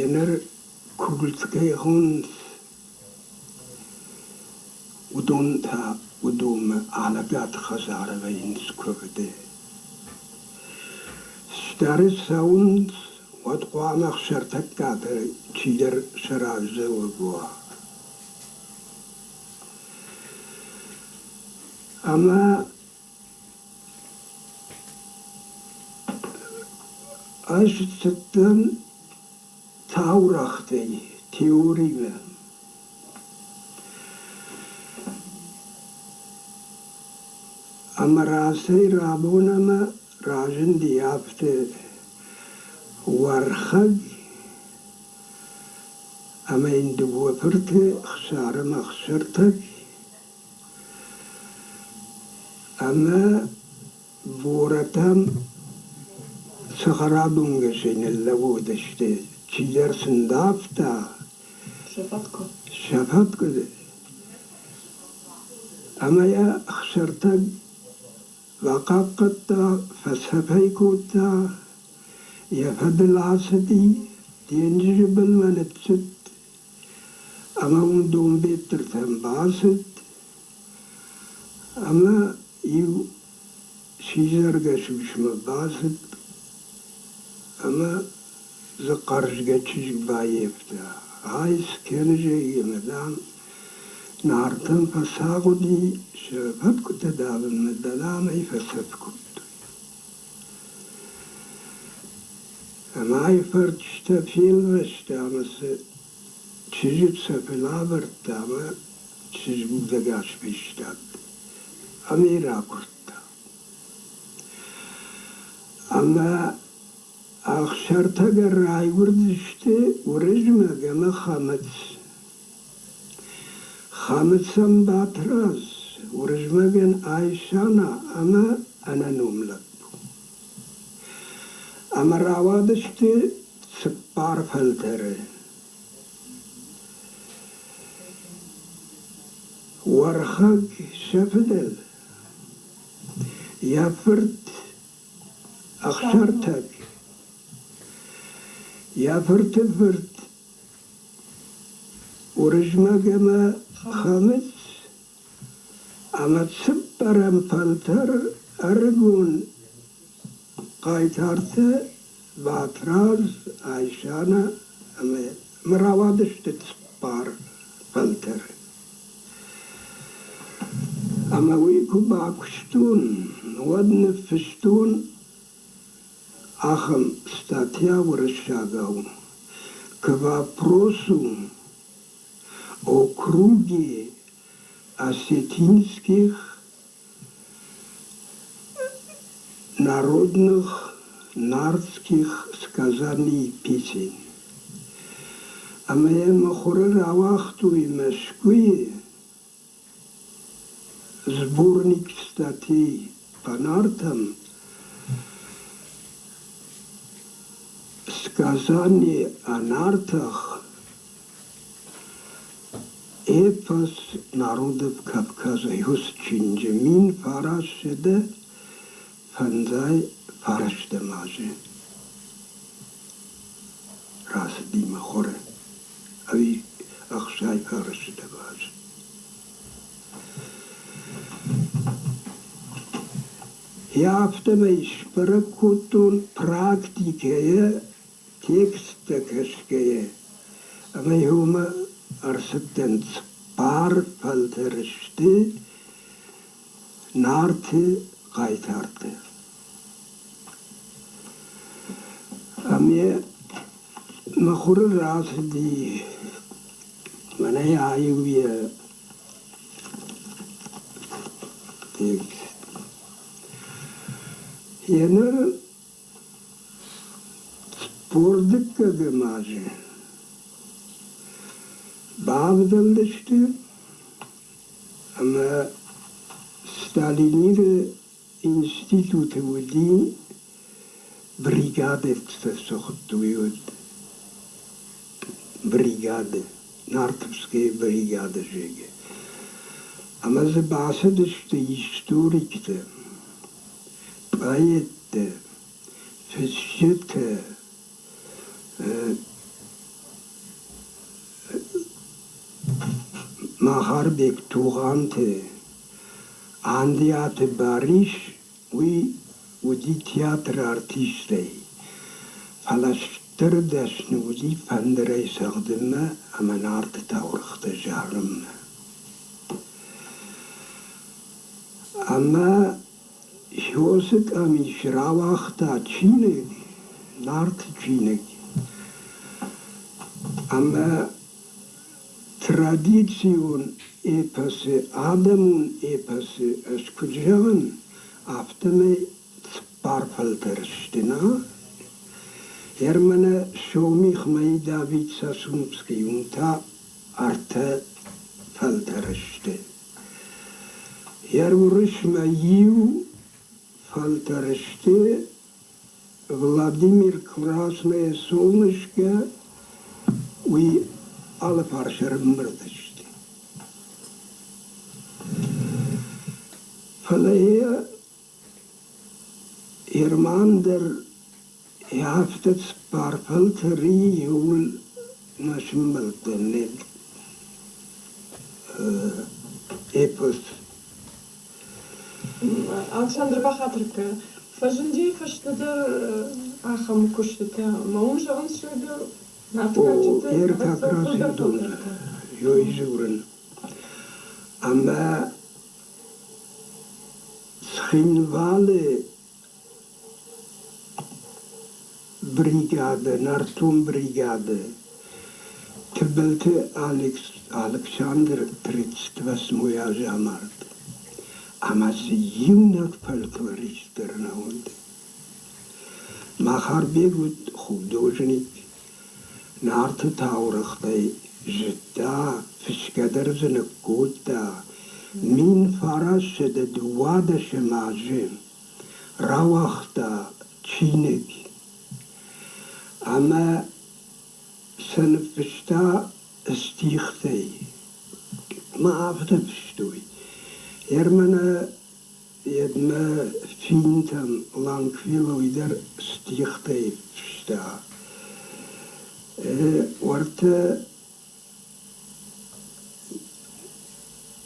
Еныр куылц кӕй хонынц, уыдон та уыдонмӕ Алӕгаты хӕдзары вӕййынц куывды. Стӕры цӕуынц, уӕд хъуамӕ Ӕхсӕртӕггатӕ чидӕр сӕ раздзӕуӕг уа. Ӕмӕ ӕз цыдтӕн таурӕгътӕй теоримӕ. Ӕмӕ рацӕй рабон ӕмӕ разынди афтӕ Уӕрхӕг ӕмӕ йын дыууӕ фырты Ӕхсар ӕмӕ Ӕхсӕртӕг ӕмӕ Борӕтӕм цӕхӕрадонгӕсӕй ныллӕууыдысты, чидӕр сын давта. Сӕ фӕткъуы. Сӕ фӕткъуы. Ӕмӕ йӕ Ӕхсӕртӕг бахъахъхъӕдта, фӕцӕф ӕй кодта, йӕ фӕдыл ацыди, денджызы былмӕ ныццыд ӕмӕ уым Донбеттыртӕм бацыд ӕмӕ иу сидзӕргӕс усмӕ бацыд ӕмӕ дзы хъӕрзгӕ чызг баййӕфта. Ай скӕны, зӕгъгӕ, дам, Нартӕн фӕцагъуыди сӕ фӕткъуытӕ давынмӕ, дӕлӕмӕ фӕцӕф кодтой. Ӕмӕ ай фӕрчытӕ фелвӕста ӕмӕ сӕ чызджы цӕфыл авӕрдта ӕмӕ чызг удӕгас фестад ӕмӕ йӕ ракуырдта. Ӕмӕ Ӕхсӕртӕгӕр райгуырдысты Уырызмӕг ӕмӕ Хӕмыц. Хӕмыцӕн Батрадз, Уырызмӕгӕн Айсана ӕмӕ ӕнӕном лӕппу. Ӕмӕ рауадысты цыппар фӕлтӕры. Уӕрхӕг сӕ фыдӕл, йӕ фырт Ӕхсӕртӕг, йӕ фырты фырт Уырызмӕг ӕмӕ Хӕмыц ӕмӕ цыппӕрӕм фӕлтӕр ӕрыгон хъайтартӕ Батрадз, Айсана ӕмӕ рауадысты цыппар фӕлтӕры. Ӕмӕ уый куы бакуыстон, уӕд ныффыстон ахӕм статья уырыссагау «К вопросу о круге осетинских народных нартских сказаний песен». Ӕмӕ йӕ мыхуыры рауагътой Мӕскуыйы сборник статей по нартам «Сказание о нартах. Эпос народов Кавказа» уыцы чиныджы 1959 азы рацыди мыхуыры ӕви 69 азы. Йӕ афтӕмӕй сбӕрӕг кодтон практикӕйӕ тексттӕ кӕсгӕйӕ ӕмӕ уымӕ ӕрцыдтӕн цыппар. Цыппар фӕлтӕры сты Нарты хъайтартӕ. Ӕмӕ мыхуыры рацыди мӕнӕ аив йӕ текст. Еныр 42-ӕм азы бавдӕлдысты ӕмӕ Сталиниры институты уыди бригадӕттӕ цы хуыдтой, уӕд бригады, Нартовская бригада, зӕгъгӕ. Ӕмӕ дзы бацыдысты историктӕ, поэттӕ, фысджытӕ, Махарбег Тугъанты, Андиаты Барис, уый уыди театры артистӕй, фӕлӕ стыр дӕсны уыди фӕндырӕй цӕгъдынмӕ ӕмӕ Нарты таурӕгътӕ зарынмӕ. Ӕмӕ Иосы къамис рауагъта чиныг, Нарты чиныг. Ӕмӕ традицион эпосы, адӕмон эпосы ӕз куыд зӕгъын, афтӕмӕй цыппар фӕлтӕр сты, нӕ? Ермӕнӕ сомихмӕ Давид Сасунский, уым та ӕртӕ фӕлтӕры сты. Уырысмӕ иу фӕлтӕр сты Владимир Красное Солнышко, уый алыфарс ӕрӕмбырд сты. Фӕлӕ йӕ Ерман дӕр афтӕ цыппар фӕлтӕры иуыл нӕ сымбӕлдтӕн эпос. Александр бахатыр кӕ, фӕзынди фӕстӕдӕр ахӕм куыстытӕ ӕмӕ уым зӕгъынц, зӕгъгӕ, Нарты кадджыты Как раз уыдон дзурын. Ӕмӕ Цхинвалы бригады, нӕртон бригады Тыбылты Алыксандр 38 азы амард. Ӕмӕ дзы иунӕг фольклорист дӕр нӕ уыд. Махарбег уыд художник, Нарты таурӕгътӕй зыдта, фысгӕ дӕр дзы ныккодта. 1912 азы рауагъта чиныг ӕмӕ сӕ ныффыста стихтӕй. Ма афтӕ фыстой: Ермӕнӕ Йедмӕ финтӕм Лангфиловый дӕр стихтӕй фыста. Уӕртӕ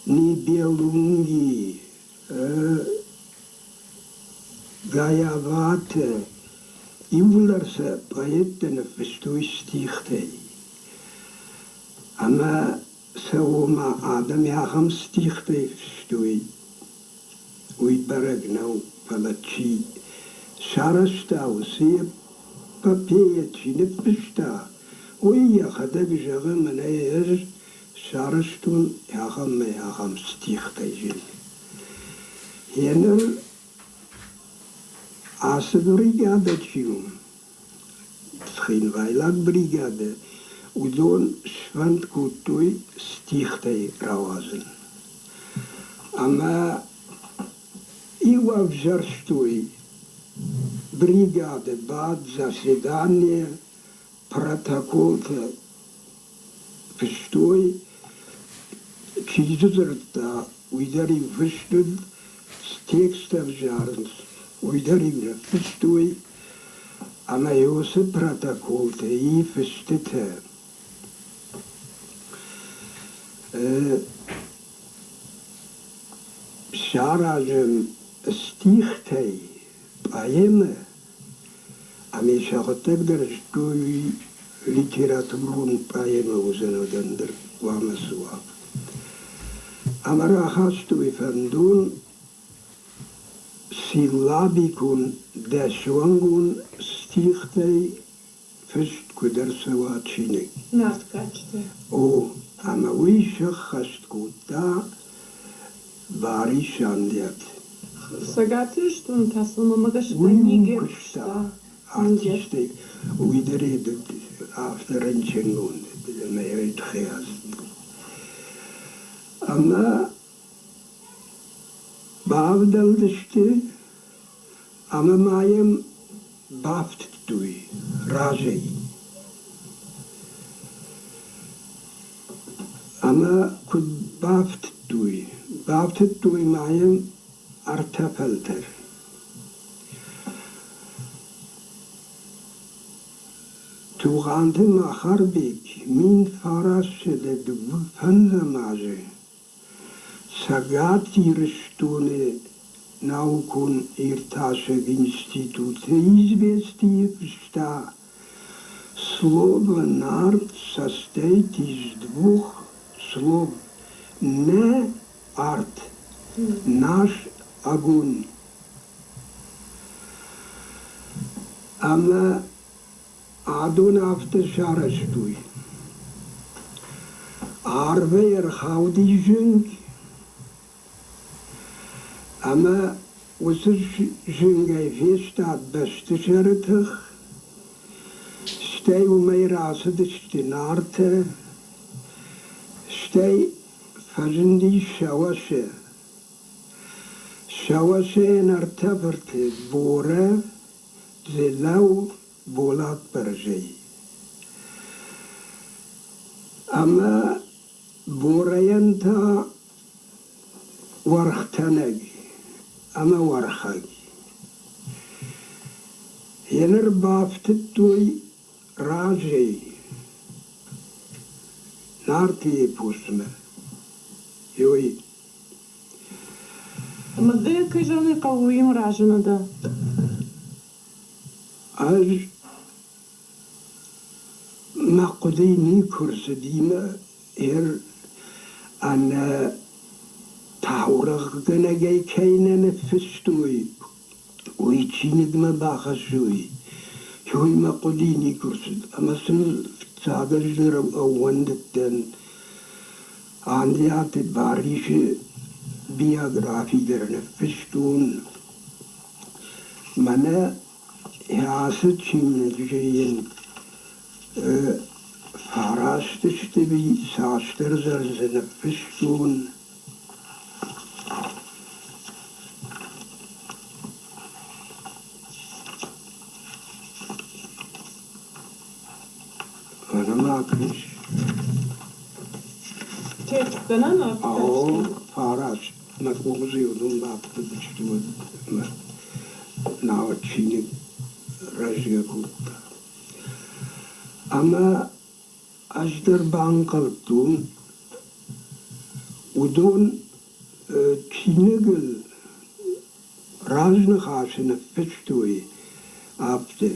Нибелунги, Гаяваты иууылдӕр сӕ поэттӕ ныффыстой стихтӕй. Ӕмӕ сӕ ома адӕм ахӕм стихтӕй фыстой, уый бӕрӕг нӕу, фӕлӕ чи сарӕзта, уыцы эпопейӕ чи ныффыста, уый йӕхӕдӕг зӕгъы, мӕнӕ ӕз сарӕзтон ахӕм мӕ ахӕм стихтӕй зын. Еныр ацы бригадӕ чи у, Цхинвайлаг бригады, уыдон сфӕнд кодтой стихтӕй рауадзын. Ӕмӕ иу ӕвзӕрстой бригады бадт заседание, протоколтӕ фыстой, чи дзы дзырдта, уый дӕр-иу фыст уыд, цы текст ӕвзарынц, уый дӕр-иу ныффыстой, ӕмӕ уыцы протоколтӕ и фыстытӕ саразын стихтӕй поэмӕ, ӕмӕ сӕхуыдтӕг дӕр зыдтой, литературон поэмӕ уыдзӕн ӕндӕр хъуамӕ цы уа. Ӕмӕ рахастой фӕндон силлабикон дӕсуӕнгон стихтӕй фыст куыд ӕрцӕуа чиныг. Нарт кадджытӕ. О, ӕмӕ уый сӕххӕст кодта Барис Андиат. Цӕгат Ирыстоны та сыл мӕмӕ гӕсгӕ Уый уым Нигер куыста куыста. артистӕй. Уый дӕр афтӕ рынчынгонд ӕмӕ йӕ тыххӕй ацыд. Ӕмӕ бавдӕлдысты ӕмӕ ма йӕм бафтыдтой разӕй. Ӕмӕ куыд бафтыдтой? Бафтыдтой ма йӕм ӕртӕ фӕлтӕр. Тугъанты Махарбег 1925 азы Цӕгат Ирыстоны наукон-иртасӕг институты «Известийы» фыста Слово «нарт» состоит из двух слов «нӕ арт», «наш огонь». Ӕмӕ адон афтӕ сарӕзтой: арвӕй ӕрхауди зынг, ӕмӕ уыцы зынгӕй фестад бӕстысӕры тых, стӕй уымӕй рацыдысты Нартӕ, стӕй фӕзынди Сӕуӕссӕ. Сӕуӕссӕйӕн ӕртӕ фырты Борӕ, Дзелӕу Болатбӕрзӕй. Ӕмӕ Борӕйӕн та Уӕрхтӕнӕг ӕмӕ Уӕрхӕг. Еныр бафтыдтой разӕй Нарты эпосмӕ. Ой. Ӕмӕ ды, кӕй зӕгъын ӕй хъӕуы, уыимӕ разы нӕ дӕ? Ӕз мӕ хъуыдыйы никуы рцыди мӕ ӕр ӕнӕ таурӕгъгӕнӕгӕй кӕй нӕ ныффыстой, уый чиныгмӕ бахӕссой, уый мӕ хъуыдыйы никуы рцыд. Ӕмӕ сын фыццаг ӕз дӕр ӕууӕндыдтӕн Андиаты Барисы биографи дӕр ныффыстон. Мӕнӕ ацы чиныджы йын фараст сты цасдӕр дзы ныффыстон. Ӕнӕмӕ Текстгӕнӕн О, фараст. Мӕ къухы уыдон бафтыдысты уӕд ӕмӕ науӕд чиныг рӕзгӕ кодта. Ӕмӕ ӕз дӕр банхъӕлдтон, уыдон чиныгыл разныхасы ныффыстой афтӕ.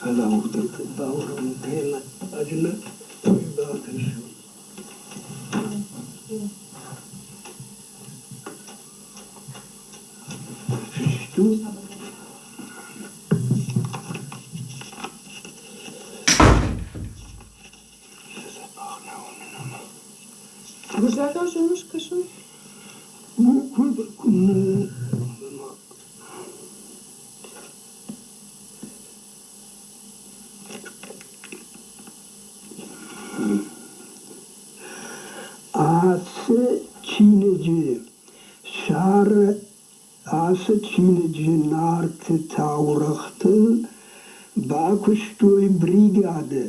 Фӕлӕ бауромын кӕй ӕз нӕ бакӕсон. Фыстут. Гуырдзиагау зоныс кӕсын? Ацы чиныджы сӕр Ацы чиныджы Нарты таурӕгътыл бакуыстой бригады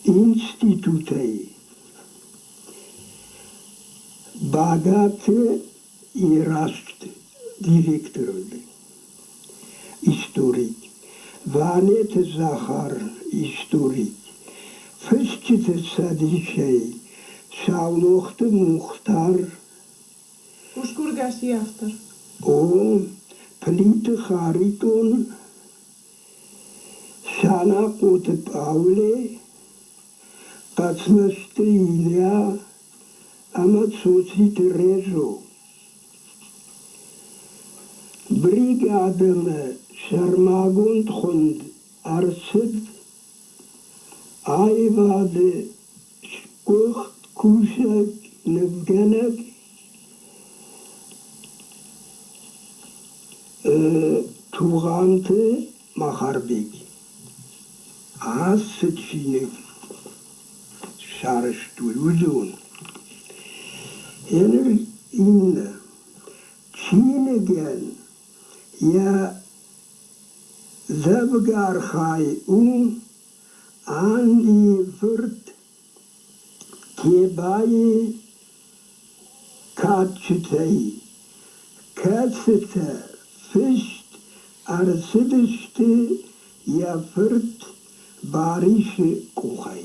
институтӕй Багаты Ираст директор уыд, историк, Ванеты Захар историк, Фысджыты цӕдисӕй Саулохты Мухтар. Усгургӕси автор. О, Плиты Харитон. Санахъоты Пъауле, Хъӕцмӕзты Илья ӕмӕ Цоциты Резо. Бригадӕмӕ сӕрмагонд хуынд ӕрцыд аивады сгуыхт кусӕг нывгӕнӕг Тугъанты Махарбег. Ацы чиныг сарӕзтой уыдон. Еныр иннӕ чиныгӕн йӕ дзӕвгар хай у Андрийы фырт Тебайы кадджытӕй, кӕцытӕ фыст ӕрцыдысты йӕ фырт Барисы къухӕй.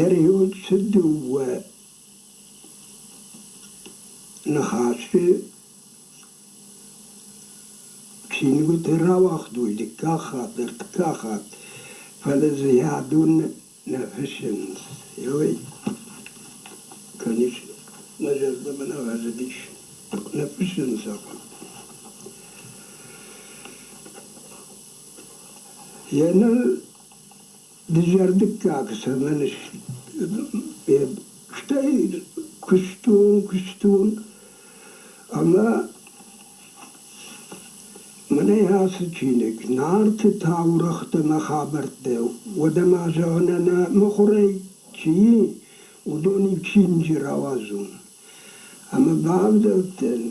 Ӕриуцы дыууӕ ныхасы чингуыты рауагътой дыккаг хатт, ӕртыккаг хатт, фӕлӕ дзы адон нӕ фыссынц. Ой, конечно, мӕ зӕрдӕмӕ нӕ фӕцыдис. Нӕ фыссынц ахӕм. Йӕ ныр дызӕрдыггаг цӕмӕн стӕй куыстон, куыстон ӕмӕ мӕнӕ ацы чиныг Нарты таурӕгътӕ мӕ хабӕрттӕ, уӕдӕ ма зӕгъын ӕнӕ мыхуырӕй чи и, уыдон иу чиныджы рауадзон. Ӕмӕ бавдӕлдтӕн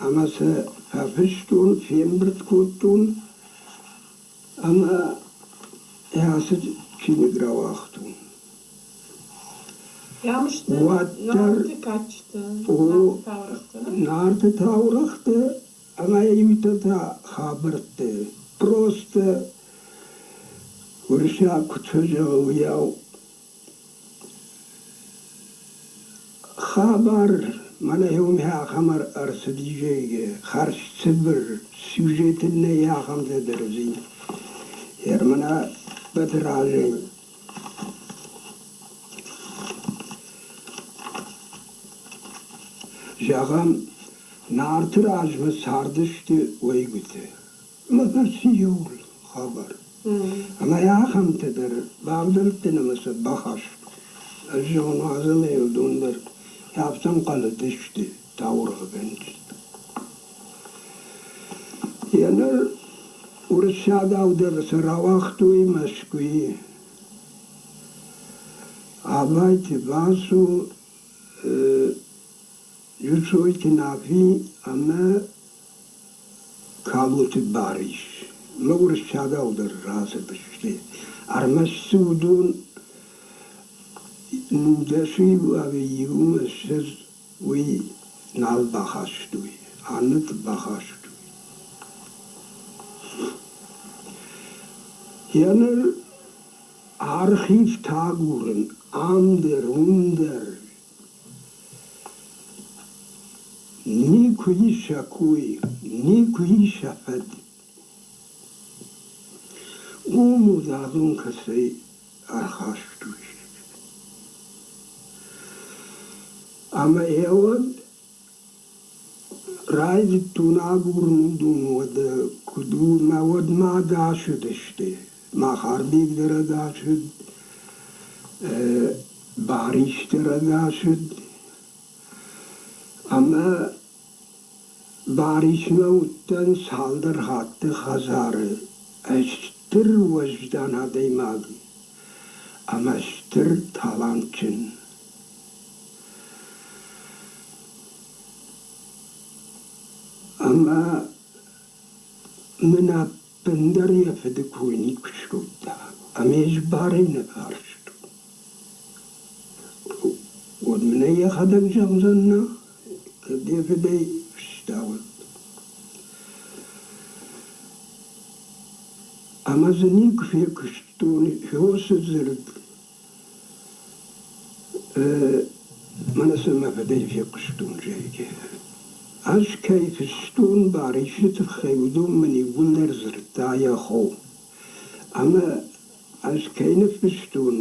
ӕмӕ сӕ фӕфыстон, фембырд кодтон ӕмӕ ацы чиныг рауагътон. Уӕддӕр Нарты таурӕгътӕ ӕмӕ иутӕ та хабӕрттӕ. Просто уырыссаг куыд фӕзӕгъы, уыйау Хабар мӕнӕ уымӕ ахӕм ӕрцыди, зӕгъгӕ, хӕрз цыбыр сюжет ын нӕй ахӕмтӕ дӕр зин. Мӕнӕ Батыразӕй. Зӕгъӕм, Нарты размӕ цардысты уӕйгуытӕ. Мӕ фӕрцы иу хабар. Ӕмӕ ахӕмтӕ дӕр бавдӕлдтӕн ӕмӕ сӕ бахастон. Ӕз зӕгъын, уадзӕм уыдон дӕр афтӕ ӕнхъӕлыдысты таурӕгъгӕнджытӕ. Еныр уырыссагау дӕр сӕ рауагътой Мӕскуыйы. Абайты Васо, Джусойты Нафи ӕмӕ Калоты Барис мӕ уырыссагау дӕр рацыдысты. Ӕрмӕст дзы уыдон нудӕсы ӕви иумӕ ссӕдз уый нал бахастой, аннӕты бахастой. Йӕ ныр архивтӕ агурын ам дӕр, уым дӕр. Никуы ис сӕ кой, никуы ис сӕ фӕд. Уым уыдадон кӕцӕй ӕрхастой. Ӕмӕ йӕ уӕд райдыдтон агурын уыдон уӕдӕ куыд у, мӕ уӕд ма ӕгас уыдысты. Махарбег дӕр ӕгас уыд, Барис дӕр ӕгас уыд. Ӕмӕ Барисмӕ уыдтӕн цалдӕр хатты хӕдзары. Стыр уӕздан адӕймаг ӕмӕ стыр талантджын. Ӕмӕ мын ӕппындӕр йӕ фыды кой никуы скодта ӕмӕ ӕз барӕй нӕ фарстон. Уӕд мын ӕй йӕхӕдӕг зӕгъдзӕн, нӕ, кӕд йӕ фыдӕй фыста, уӕд. Ӕмӕ дзы никуы фехъуыстон хёсы дзырд. Мӕнӕ цы мӕ фыдӕй фехъуыстон, зӕгъгӕ. Ӕз кӕй фыстон Барисы тыххӕй, уыдон мын иууылдӕр дзырдта йӕ хо. Ӕмӕ ӕз кӕй ныффыстон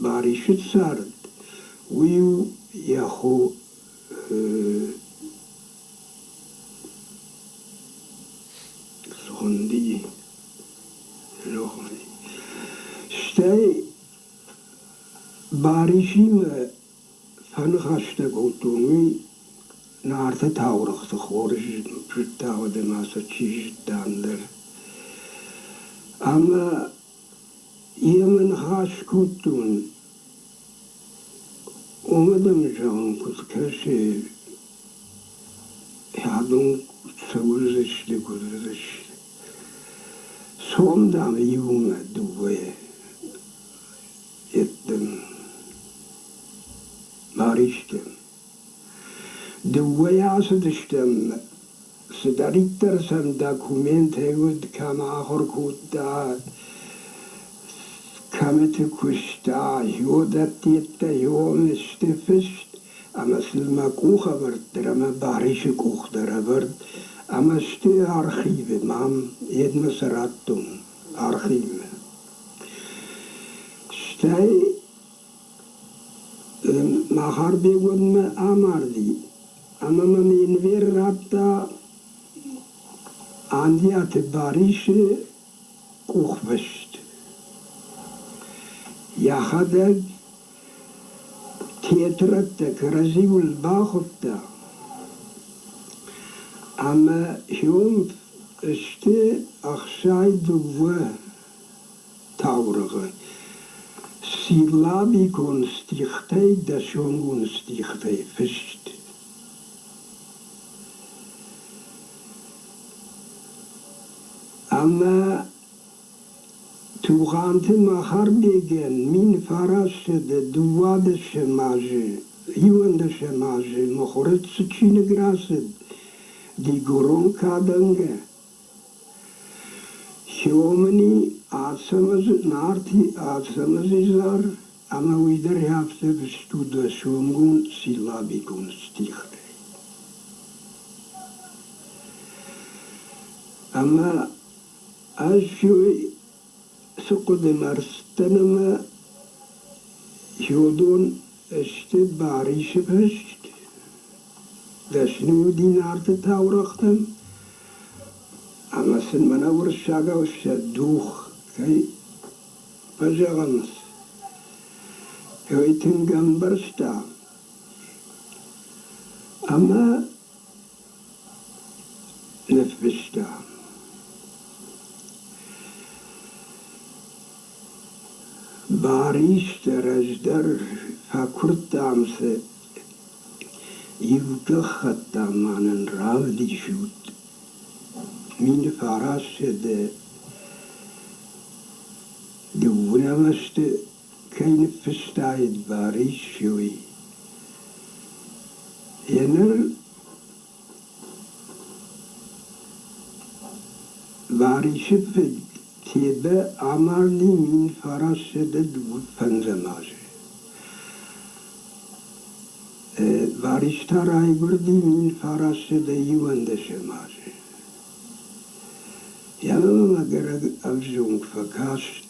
Барисы цард, уый у йӕ хо Хуынди. Стӕй Барисимӕ фӕныхӕстӕ кодтон, уый Нарты таурӕгъты хорз зыдта уӕд ӕмӕ сӕ чи зыдта ӕндӕр. Ӕмӕ йемӕ ныхас кодтон, уымӕ дӕм, зӕгъын, куыд кӕсы, адон цӕуылдзысты, куыд уыдзысты. Цом, дам, иумӕ дыууӕйӕ йеддӕм Баристӕм. Дыууӕйӕ ацыдыстӕм, цыдӕриддӕр сӕм документӕй уыд, кӕм ахуыр кодта, кӕмыты куыста, йодӕттӕ сты фыст, ӕмӕ сыл мӕ къух ӕвӕрд дӕр ӕмӕ Барисы къух дӕр ӕвӕрд, ӕмӕ сты архивы, мам, йедмӕ сӕ радтон архивмӕ. Стӕй Махарбег уӕдмӕ амарди, ӕмӕ мӕм Энвер радта Андиаты Барисы къухфыст. Йӕхӕдӕг тетрӕдтӕ кӕрӕдзиуыл бахуыдта ӕмӕ хион сты 62 таурӕгъы. Силлабикон стихтӕй дӕсонгон стихтӕй фыст. Ӕмӕ Тугъанты Махарбегӕн 1912 азы, 11 азы мыхуыры цы чиныг рацыд «Дигорон кадӕнгӕ», Хёмыни Ацӕмӕзы Нарти Ацӕмӕзы изӕр ӕмӕ уый дӕр афтӕ фыст у дӕсонгон силлабикон стихтӕй. Ӕмӕ ӕз цы хъуыдымӕ ӕрцыдтӕн ӕмӕ уыдон сты Барисы фыст, дӕсны уыди Нарты таурӕгътӕм, ӕмӕ сын мӕнӕ уырыссагау сӕ дух кӕй фӕзӕгъынц, уый тынг ӕмбӕрста. Ӕмӕ ныффыста. Баристы раздӕр фӕкуырдтам цы иу гӕххӕтт ма нын равдисут. 1900 дыууынӕм азты кӕй ныффыстаид Барис, уый. Еныр Барисы фыд Тебӕ амарди 1925 азы. Барис та райгуырди 1911 азы. Йӕ номмӕ гӕрӕг ӕвзонг фӕкаст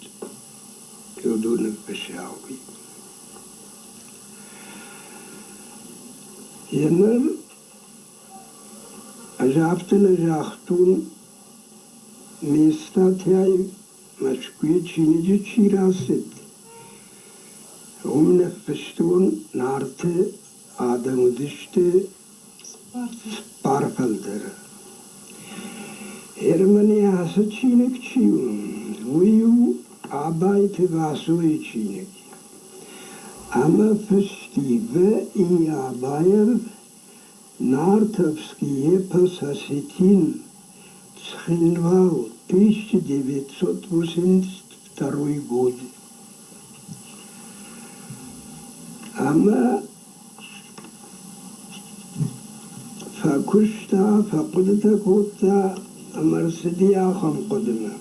уыдоны фысауи. Еныр ӕз афтӕ нӕ загътон, ме статьяйы Мӕскуыйы чиныджы чи рацыд, уым ныффыстон, Нарты адӕм уыдысты цыппар фӕлтӕры. Германы ацы чиныг чи у, уый у Абайты Васойы чиныг. Ӕмӕ фыст и В. И. Абаев Нартовский эпос осетин Цхинвал, 1982 год. Ӕмӕ фӕкуыста, фӕхъуыдытӕ кодта ӕмӕ ӕрцыди ахӕм хъуыдымӕ.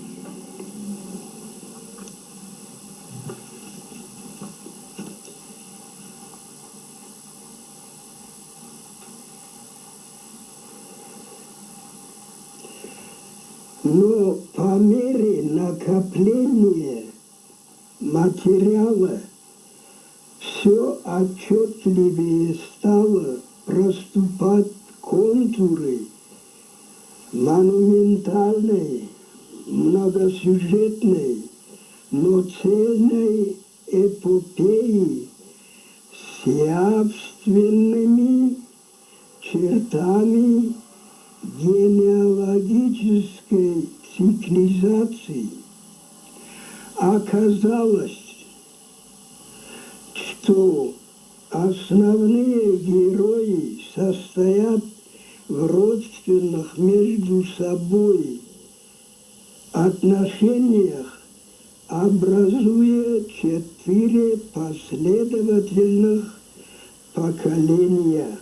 Но по мере накопления материала все отчетливее стало проступать контуры монументальной, многосюжетной, но цельной эпопеи с явственными чертами генеалогической циклизации. Оказалось, что основные герои состоят в родственных между собой отношениях, образуя четыре последовательных поколения.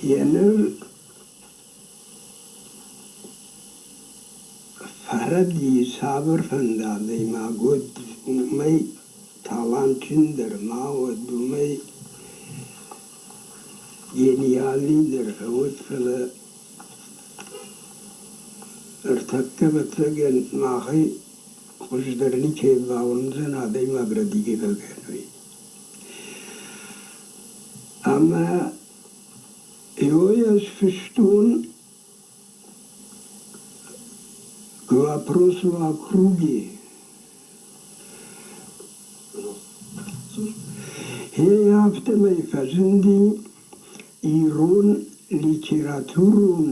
Еныр Фаради цавӕр фӕнды адӕймаг уыд, уымӕй талантджындӕр ма уӕд, уымӕй гениалныйдӕр фӕуӕд, фӕлӕ ӕртӕккӕ, ӕвӕццӕгӕн, махӕй хуыздӕр никӕй бауырндзӕн адӕймаг рӕдийгӕ фӕкӕной. Ӕмӕ йой ӕз фыстон К вопросу о круге. Гъе афтӕмӕй фӕзынди ирон литературон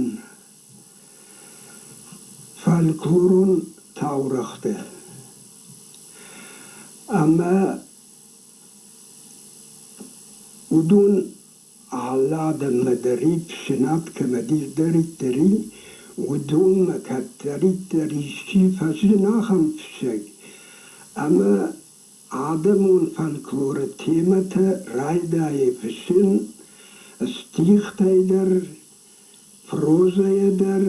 фольклорон таурӕгътӕ. Ӕмӕ уыдон Алы адӕммӕ дӕр ипсынад кӕмӕдидӕриддӕр и, уыдонмӕ кӕддӕриддӕр исчи фӕзыны ахӕм фыссӕг, ӕмӕ адӕмон фольклоры темӕтӕ райдайы фыссын стихтӕй дӕр, прозӕйӕ дӕр,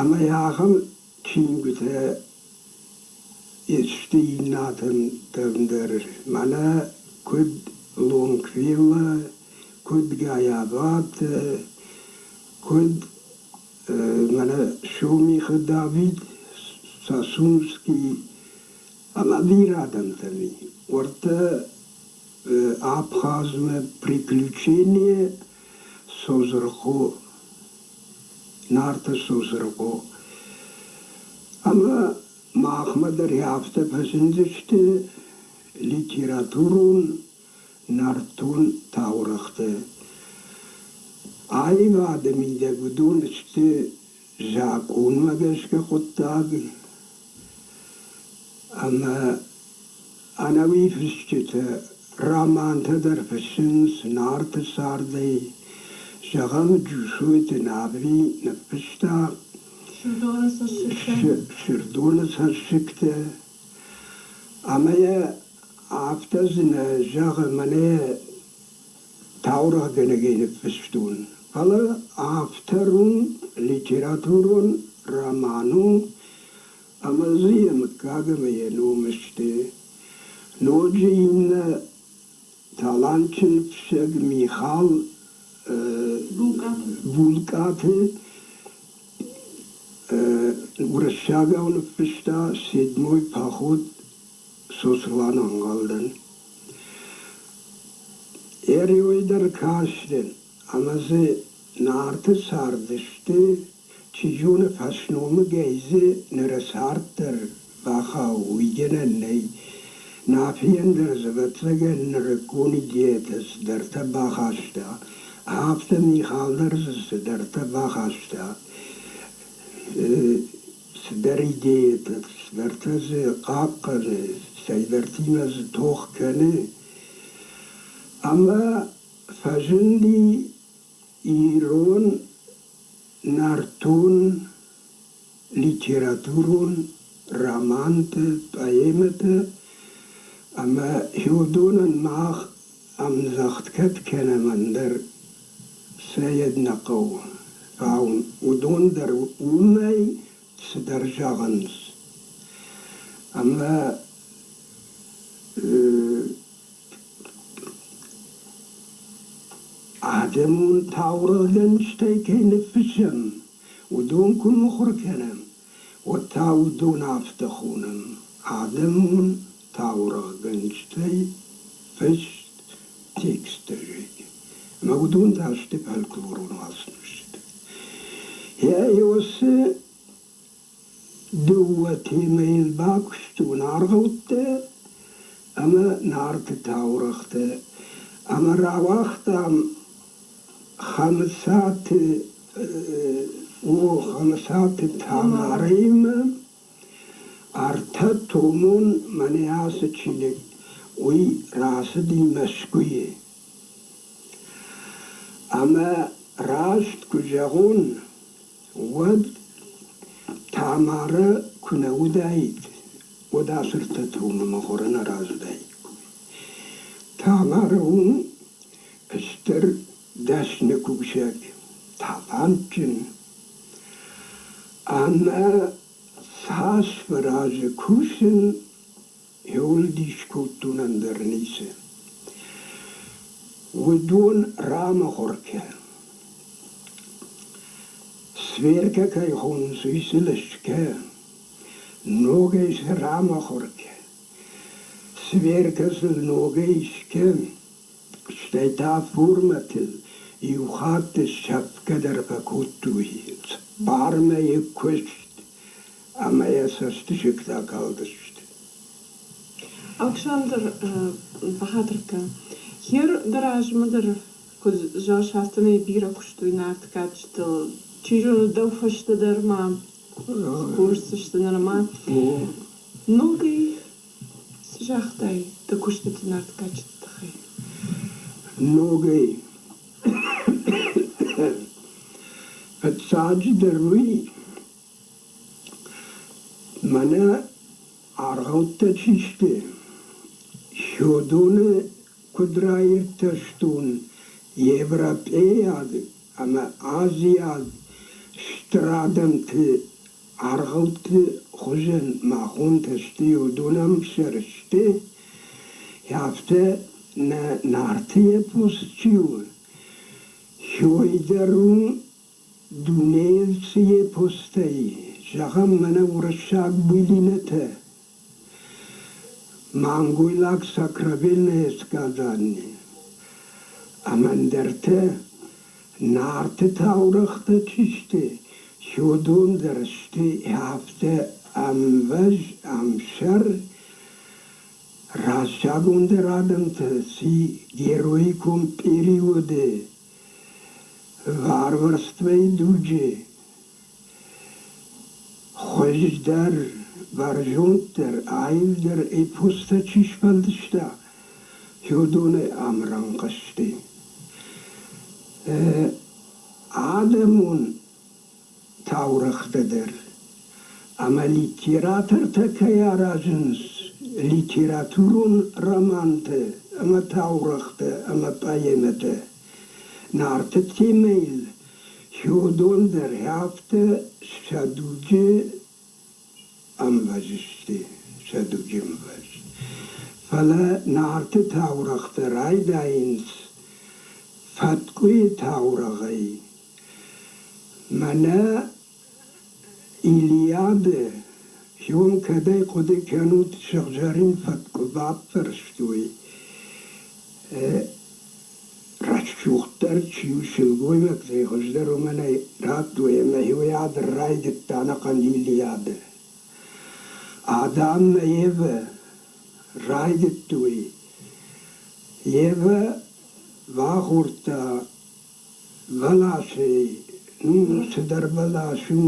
ӕмӕ ахӕм чингуытӕ сты иннӕтӕм дӕр. Мӕнӕ куыд Лонгвилла, куыд Гаяват, куыд мӕнӕ Сомихы Давид Сасунский ӕмӕ бирӕ адӕмтӕм и. Уӕртӕ Абхазмӕ приключение Созырыхъо, Нарты Созырыхъо. Ӕмӕ махмӕ дӕр афтӕ фӕзындысты литературон нӕртон таурӕгътӕ. Аивады мидӕг уыдон сты закъонмӕ гӕсгӕ хъуыддаг ӕмӕ ӕнӕуи фысджытӕ романтӕ дӕр фыссынц Нарты цардӕй. Зӕгъӕм, Джусойты Нафи ныффыста Сырдоны цӕссыгтӕ. Ӕмӕ йӕ афтӕ зыны, зӕгъы, мӕнӕ таурӕгъгӕнӕгӕй ныффыстон, фӕлӕ автор у литературон роман у ӕмӕ дзы йӕ мыггаг ӕмӕ йӕ ном сты. Ноджы иннӕ талантджын фыссӕг Михал Булкъаты уырыссагау ныффыста «Седьмой поход Сослан ӕнхъӕлдӕн. Ӕриуӕй дӕр кастӕн, ӕмӕ дзы Нарты цардысты, чи зоны, фӕсномыгӕй дзы ныры цард дӕр бахауы, уый гӕнӕн нӕй. Нафийӕн дӕр дзы, ӕвӕццӕгӕн, нырыккон идеятӕ цыдӕртӕ бахаста, афтӕ Михал дӕр дзы цыдӕртӕ бахаста. Цыдӕр идеятӕ, цыдӕртӕ дзы хъахъхъӕны, цӕйдӕртимӕ дзы тох кӕны. Ӕмӕ фӕзынди ирон нӕртон литературон романтӕ, поэмӕтӕ ӕмӕ уыдонӕн мах ӕмдзӕгъд кӕд кӕнӕм, ӕндӕр сӕ йед нӕ хъӕуы. Фау уыдон дӕр уымӕй цыдӕр зӕгъынц. Ӕмӕ Адӕмон таурӕгъгӕнджытӕй кӕй ныффыссӕм, уыдон куы мыхуыр кӕнӕм, уӕд та уыдон афтӕ хонӕм: адӕмон таурӕгъгӕнджытӕй фыст тексттӕ, зӕгъгӕ. Ӕмӕ уыдон та сты фольклорон уацмыстӕ. Йӕ уыцы дыууӕ темӕйыл бакуыстон аргъӕуттӕ ӕмӕ Нарты таурӕгътӕ ӕмӕ рауагътам Хӕмыцаты о Хӕмыцаты Тамарӕимӕ ӕртӕтомон мӕнӕ ацы чиныг, уый рацыди Мӕскуыйы. Ӕмӕ раст куы зӕгъон, уӕд Тамарӕ куы нӕ уыдаид, уӕд ацы ӕртӕ томы мыхуыры нӕ рацыдаиккой. Тамарӕ у стыр дӕсны кусӕг, талантджын ӕмӕ цас фӕразы кусын, иуыл дис кодтон ӕндӕр ницы. Уыдон рамыхуыр кӕн. Сверкӕ кӕй хонынц, уый сылыскӕ. Ногӕй сӕ рамыхуыр кӕн. Сверкӕ сыл ногӕй скӕн. Стӕй та формӕтыл иу хатт сӕфгӕ дӕр фӕкодтой. Цыппар мӕйы куыст ӕмӕ йӕ цӕстысыгтӕ калдысты. Александр бахатыр кӕн. Хер дӕ размӕ дӕр куыд зӕгъыс, афтӕмӕй бирӕ куыстой нарты кадджытыл. Чи зоны, дӕу фӕстӕ дӕр ма кусдзысты нырма. Ногӕй цы загътай дӕ куыстыты нарты кадджыты тыххӕй? Ногӕй фыццаджыдӕр уый, мӕнӕ аргъӕуттӕ чи сты, уыдоны куыд раиртӕстон европейаг ӕмӕ азиаг стыр адӕмты аргъӕутты хуызӕн махонтӕ сты, уыдон ӕмсӕр сты, афтӕ нӕ Нарты эпос чи у, уый дӕр у Дунейыл цы эпостӕ и, зӕгъӕм, мӕнӕ уырыссаг былинӕтӕ, мангойлаг сокровенное сказание ӕмӕ ӕндӕртӕ, Нарты таурӕгътӕ чи сты, уыдон дӕр сты афтӕ ӕмвӕз, ӕмсӕр, раззагондӕр адӕмтӕ ци героикон периоды Варварствойы дуджы хуыздӕр, бӕрзонддӕр, аивдӕр эпостӕ чи сфӕлдыста, уыдоны ӕмрӕнхъ сты. Адӕмон таурӕгътӕ дӕр ӕмӕ литератортӕ кӕй аразынц литературон романтӕ ӕмӕ таурӕгътӕ ӕмӕ поэмӕтӕ Нарты темӕйыл, уыдон дӕр афтӕ сӕ дуджы ӕмвӕз сты, сӕ дуджы ӕмвӕз. Фӕлӕ Нарты таурӕгътӕ райдайынц фӕткъуыйы таурӕгъӕй. Мӕнӕ Илиады уым кӕдӕй хъуыды кӕнут, сыгъзӕрин фӕткъуы баппӕрстой. Рӕсугъддӕр чи у сылгоймӕгтӕй хуыздӕр, уымӕн ӕй радтой ӕмӕ уый райдыдта ӕнӕхъӕн Илиады. Адам ӕмӕ Евӕ райдыдтой. Евӕ бахордта бӕласӕй, ну, цыдӕр бӕлас у,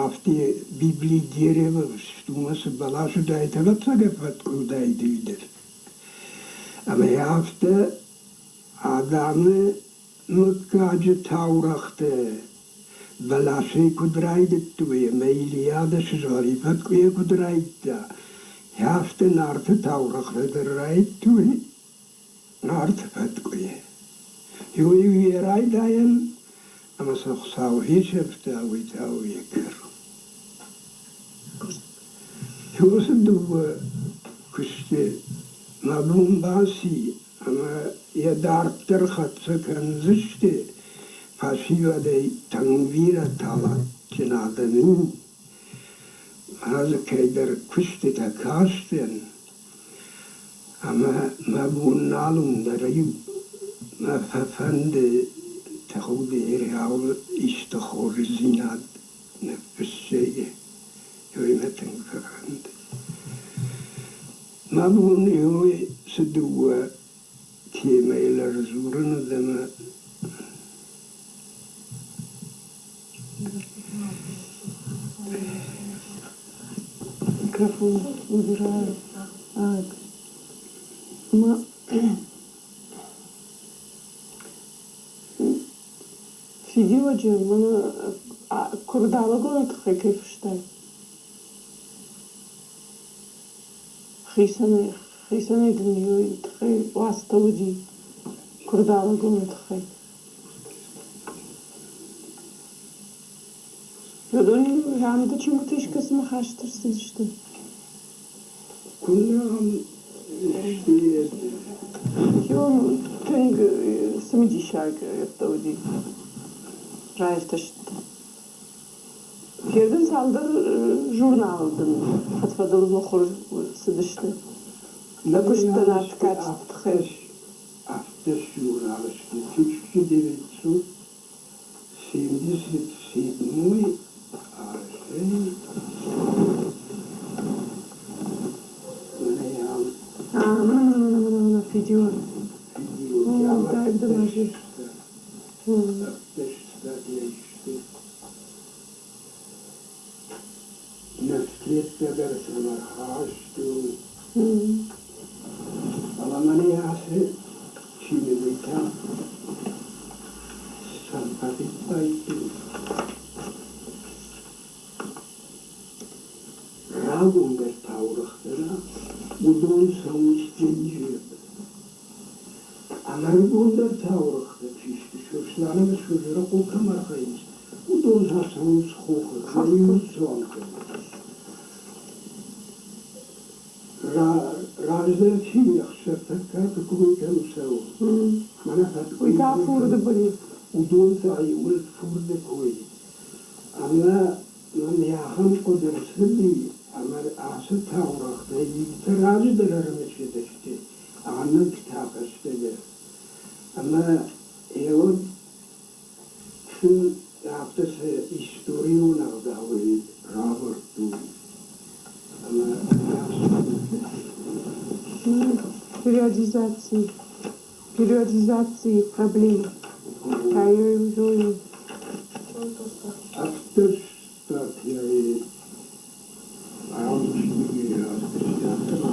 афтӕ Библи дерево уымӕ цы бӕлас уыдаид, ӕвӕццӕгӕн фӕткъуы уыдаид уый дӕр. Ӕмӕ афтӕ адӕмы мыггаджы таурӕгътӕ бӕласӕй куыд райдыдтой ӕмӕ Илиадӕ сызгъӕрин фӕткъуыйӕ куыд райдыдта, афтӕ Нарты таурӕгътӕ дӕр райдыдтой Нарты фӕткъуыйы. Иуӕй-иу йӕ райдайӕн ӕмӕ сӕ Хуыцау фесӕфта, уый та у йӕ кӕрон. Уыцы дыууӕ куысты мӕ бон баци. Ӕмӕ йӕ дарддӕр хӕццӕ кӕндзысты фӕсивӕдӕй тынг бирӕ талантджын адӕм и. Ма дзы кӕйдӕр куыстытӕ кастӕн, ӕмӕ мӕ бон нал у ныр-иу мӕ фӕфӕнды тӕхудириау исты хорздзинад ныффыссӕй, уый мӕ тынг фӕфӕнды. Мӕ бон уый цы дыууӕ темӕйыл ӕрдзурын уыд ӕмӕ Микрофон убираю. Так. Ма Фидиуӕджы мын куырдалӕгоны тыххӕй кӕй фыстай? Хицӕнӕй, хицӕнӕй дын уый тыххӕй уацтӕ уыди куырдалӕгоны тыххӕй. Уыдон рӕмды чингуыты искӕцымӕ хаст ӕрцыдысты? Куыннӕ ам сты? Хион тынг цымыдисаг ӕртӕ уыди раиртӕстытӕ. Фердын цалдӕр журналы дын фӕд-фӕдыл мыхуыр цыдысты. Дӕ куыстӕн арт кадджыты тыххӕй. Афтӕ журналы сты 1977 азӕй мӕнӕ ам Мына фидиуӕг. Фидиуӕг ӕфтӕстӕ сты. Наследство дӕр сӕм ӕрхастой. Фӕлӕ мӕнӕ ацы чиныгӕй та сӕм фӕфиппайдтой. Рагондӕр таурӕгътӕ уыдон цӕуынц денджызы. Ӕмӕ рагондӕр таурӕгътӕ чи сты, Сослан ӕмӕ Созырыхъо кӕм архайынц, уыдон та цӕуынц хохы, иу цуан кӕнынц. Раздӕр чи ӕхсӕртӕггаты кой кӕм цӕуы, мӕнӕ Уый та фурды были. Уыдон та иуыл фурды кой. Ӕмӕ мӕм ахӕм хъуыды рцыди, ӕмӕ ацы таурӕгътӕй иутӕ раздӕр ӕрымысыдысты, аннӕтӕ фӕстӕдӕр. Ӕмӕ еуӕд сын афтӕ цы историон ӕгъдауӕй равӕрдтой, ӕмӕ Периодизации. Периодизации проблемы. Та-ё-ё-ё. Афтӕ статьяйы ам чиныги афтӕ ма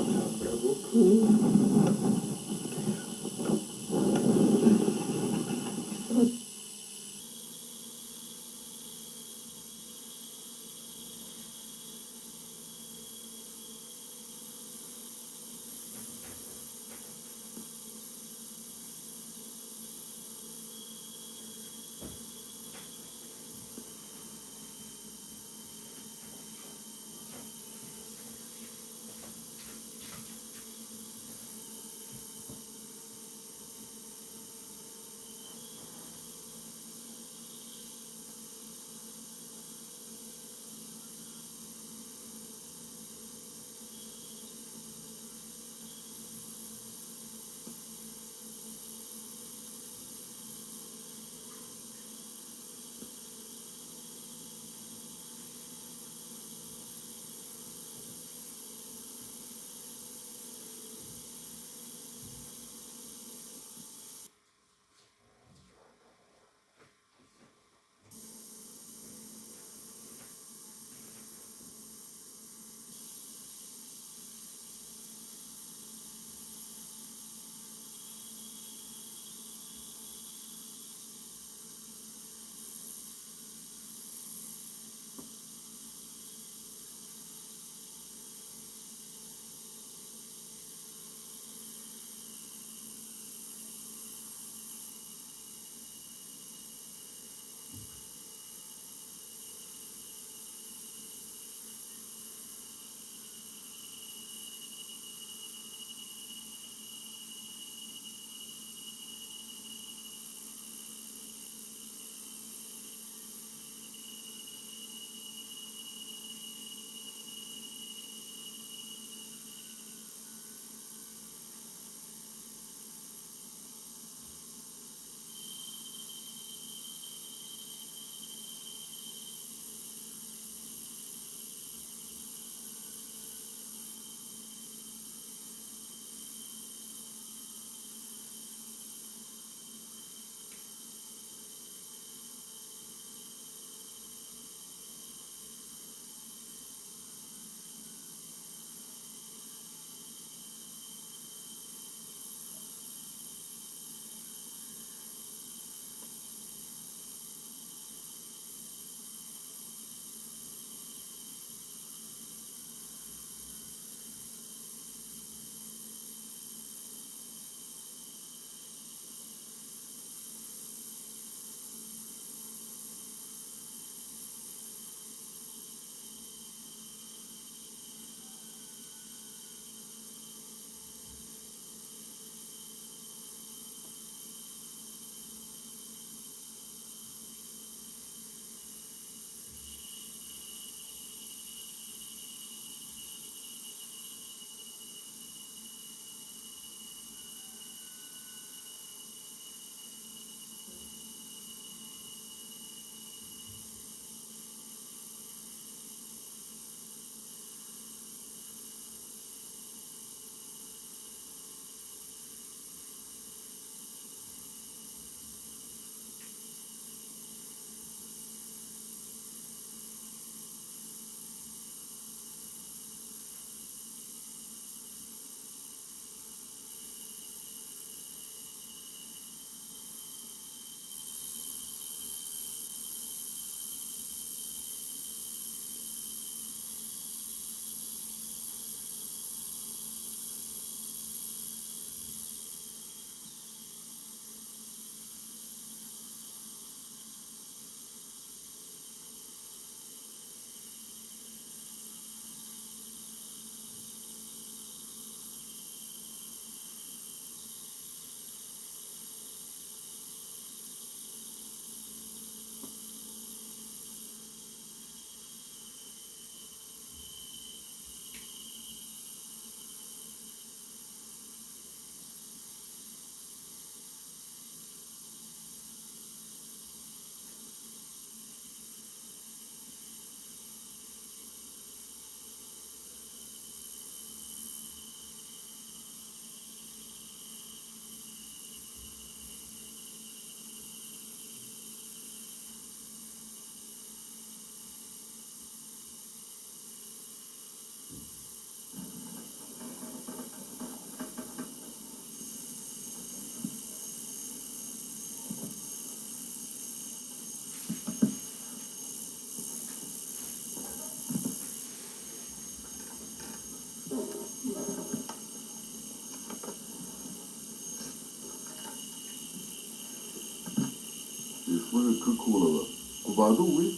Кыкулова. Кубаду уый?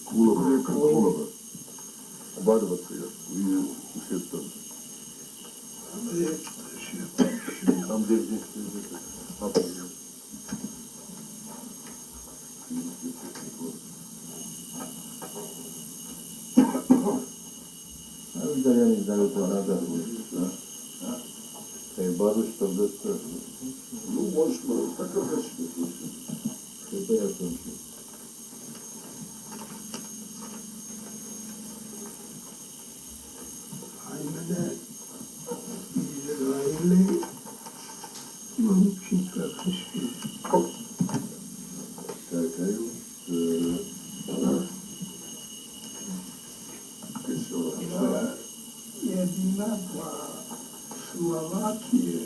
Кулова, Кыкулова. Кубадова уый федтам. Там где здесь, А я не знаю, это надо будет, да? Ну, может, так как Это я кончу. Аймӕнӕ Израилы ном чи фӕфыссы. Какая Йӕ ма Словакийы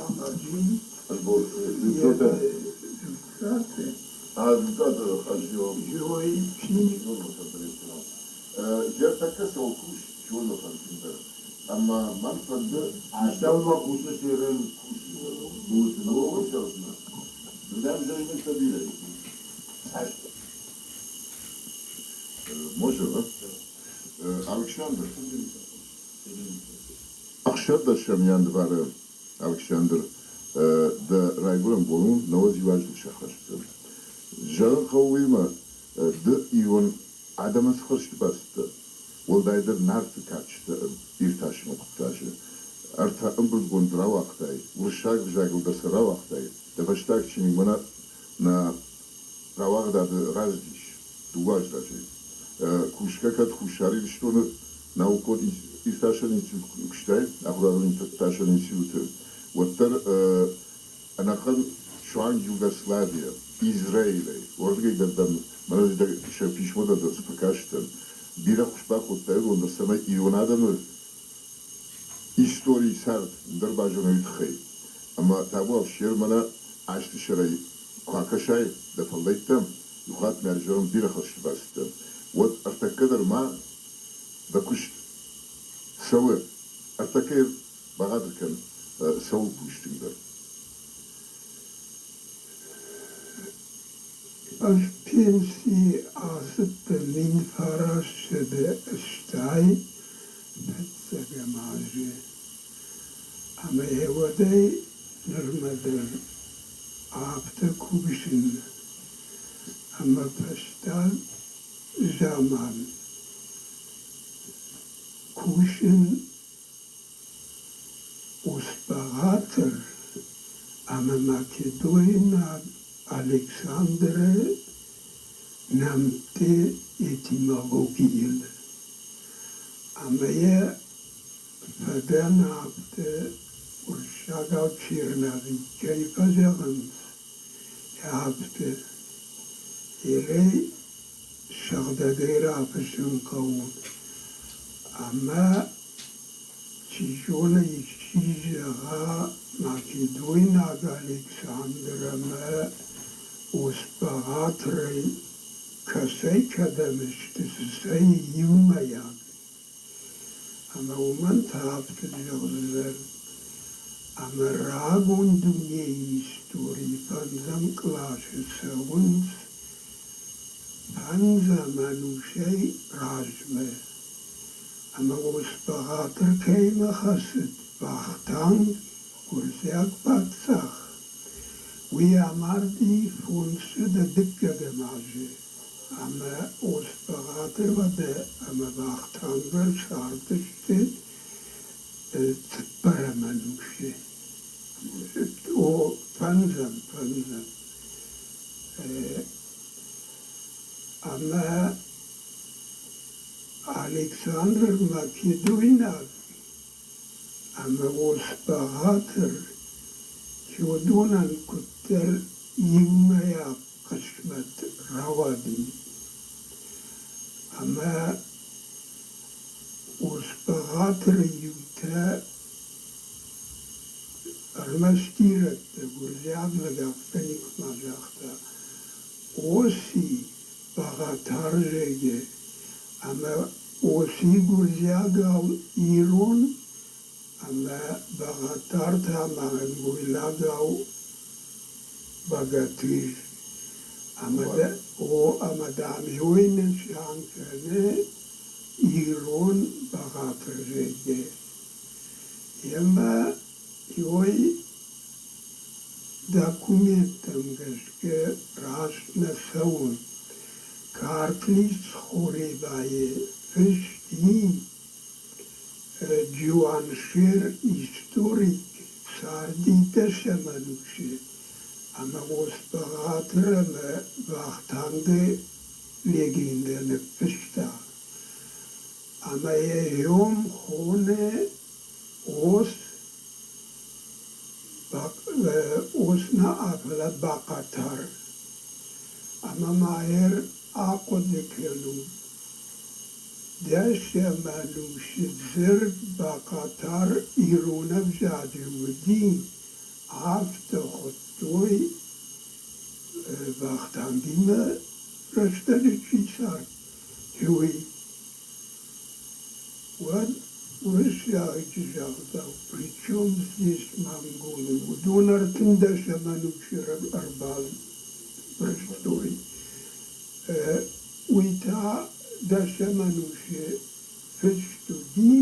Ямаджи Дзуццаты Зоичи. Ӕртӕккӕ цӕуыл кус, зоны фӕндыр. Ӕмӕ мӕн фӕнды астӕумӕ хъусы серын Може, да? Александр. 16 январы Александр дӕ райгуырӕн бон у 90 азы сӕххӕст. Зӕгъын хъӕуы уыимӕ, ды ирон адӕмӕн цы хӕрзты бацыдтӕ, уӕлдайдӕр Нарты кадджытӕ иртасыны хъуыддаджы. Ӕртӕ ӕмбырдгонд рауагътай, уырыссаг ӕвзагыл дӕр сӕ рауагътай. Дӕ фӕстаг чиныг мӕнӕ нӕ рауагъдады рацыдис 2 азы разӕй. Кусгӕ кӕд Хуссар Ирыстоны наукон иртасӕн институт куыстай, ахуырадон иртасӕн институты, уӕддӕр ӕнӕхъӕн суанг Югославийӕ, Израилӕй, уырдыгӕй дӕр дӕм мӕнӕ сӕ писмотӕ дӕр цы фӕкастӕн, бирӕ ххуыс бакодтай уыдон дӕр, цӕмӕй ирон адӕмы историйы цард ӕндӕр базоной тыххӕй. Ӕмӕ табуафсер мӕнӕ азты сӕрӕй куы акӕсай дӕ фӕллӕйттӕм, иу хатт мӕ зӕгъын бирӕ хӕрзты бацыдтӕн, уӕд ӕртӕккӕ дӕр ма дӕ куыст цӕуы. Ӕртӕккӕ бахатыр кӕн, цӕуыл кусыс тынгдӕр? Ӕз пенсийы ацыдтӕн 1985 азы ӕмӕ йӕ уӕдӕй нырмӕ дӕр афтӕ кусын, ӕмӕ фӕстаг заман кусын Ус-бӕгъатыр ӕмӕ македойнаг Александры нӕмтты этимологийыл. Ӕмӕ йӕ фӕдӕн афтӕ уырыссагау черновикӕй фӕзӕгъынц, афтӕ. Ирӕй сыгъдӕгӕй рафыссын хъӕуы ӕмӕ чи зоны, исчи зӕгъа македойнаг Александр ӕмӕ Ос-Бӕгъатырӕй кӕцӕй кӕдӕм сты, цы сӕ иумӕйаг. Ӕмӕ уымӕн та афтӕ зӕгъдзӕн, ӕмӕ рагон дунейы историйы фӕндзӕм къласы цӕуынц фӕндзӕм ӕнусӕй размӕ. Ӕмӕ Ос-Бӕгъатыр кӕимӕ хӕцыд, Вахтанг, гуырдзиаг паддзах, уый амарди 502 азы. Ӕмӕ Ос-Бӕгъатыр уӕдӕ ӕмӕ Вахтанг дӕр цардысты цыппӕрӕм ӕнусы. О, фӕндзӕм, фӕндзӕм. Ӕмӕ Александр Македойнаг ӕмӕ Ос-Бӕгъатыр уыдонӕн куыддӕр иумӕйаг хъысмӕт рауади. Ӕмӕ Ос-Бӕгъатыры иутӕ ӕрмӕст ирӕттӕ, гуырдзиаг лӕг афтӕ никуыма загъта: Оси бӕгъатӕр зӕгъы, ӕмӕ Оси гуырдзиагау ирон ӕмӕ бӕгъатӕр та мангойлагау. Богатырь. Ӕмӕ, о, ӕмӕ дам, уый нысан кӕны ирон бӕгъатыр, зӕгъгӕ. Ӕмӕ уый документтӕм гӕсгӕ раст нӕ цӕуы. Картлис Хоребайы фыст и, Джуаншер историк царди дӕсӕм ӕнусы ӕмӕ Ос-Бӕгъатыр ӕмӕ Вахтангы легендӕ ныффыста. Ӕмӕ йӕ ном хоны Ос, Ос нӕ, фӕлӕ Бахъатар. Ӕмӕ ма йӕ ахъуыды кӕнут, дӕсӕм ӕнусы дзырд Бахъатар ирон ӕвзаджы уыди, афтӕ хуыдтой, Вахтангимӕ рӕстӕджы чи цард, уый. Уӕд уырыссаджы загъдау, при чем здесь монголы, уыдон 13-ӕм ӕнусы ӕрбабырстой. Уый та дӕсӕм ӕнусы фыст уыди,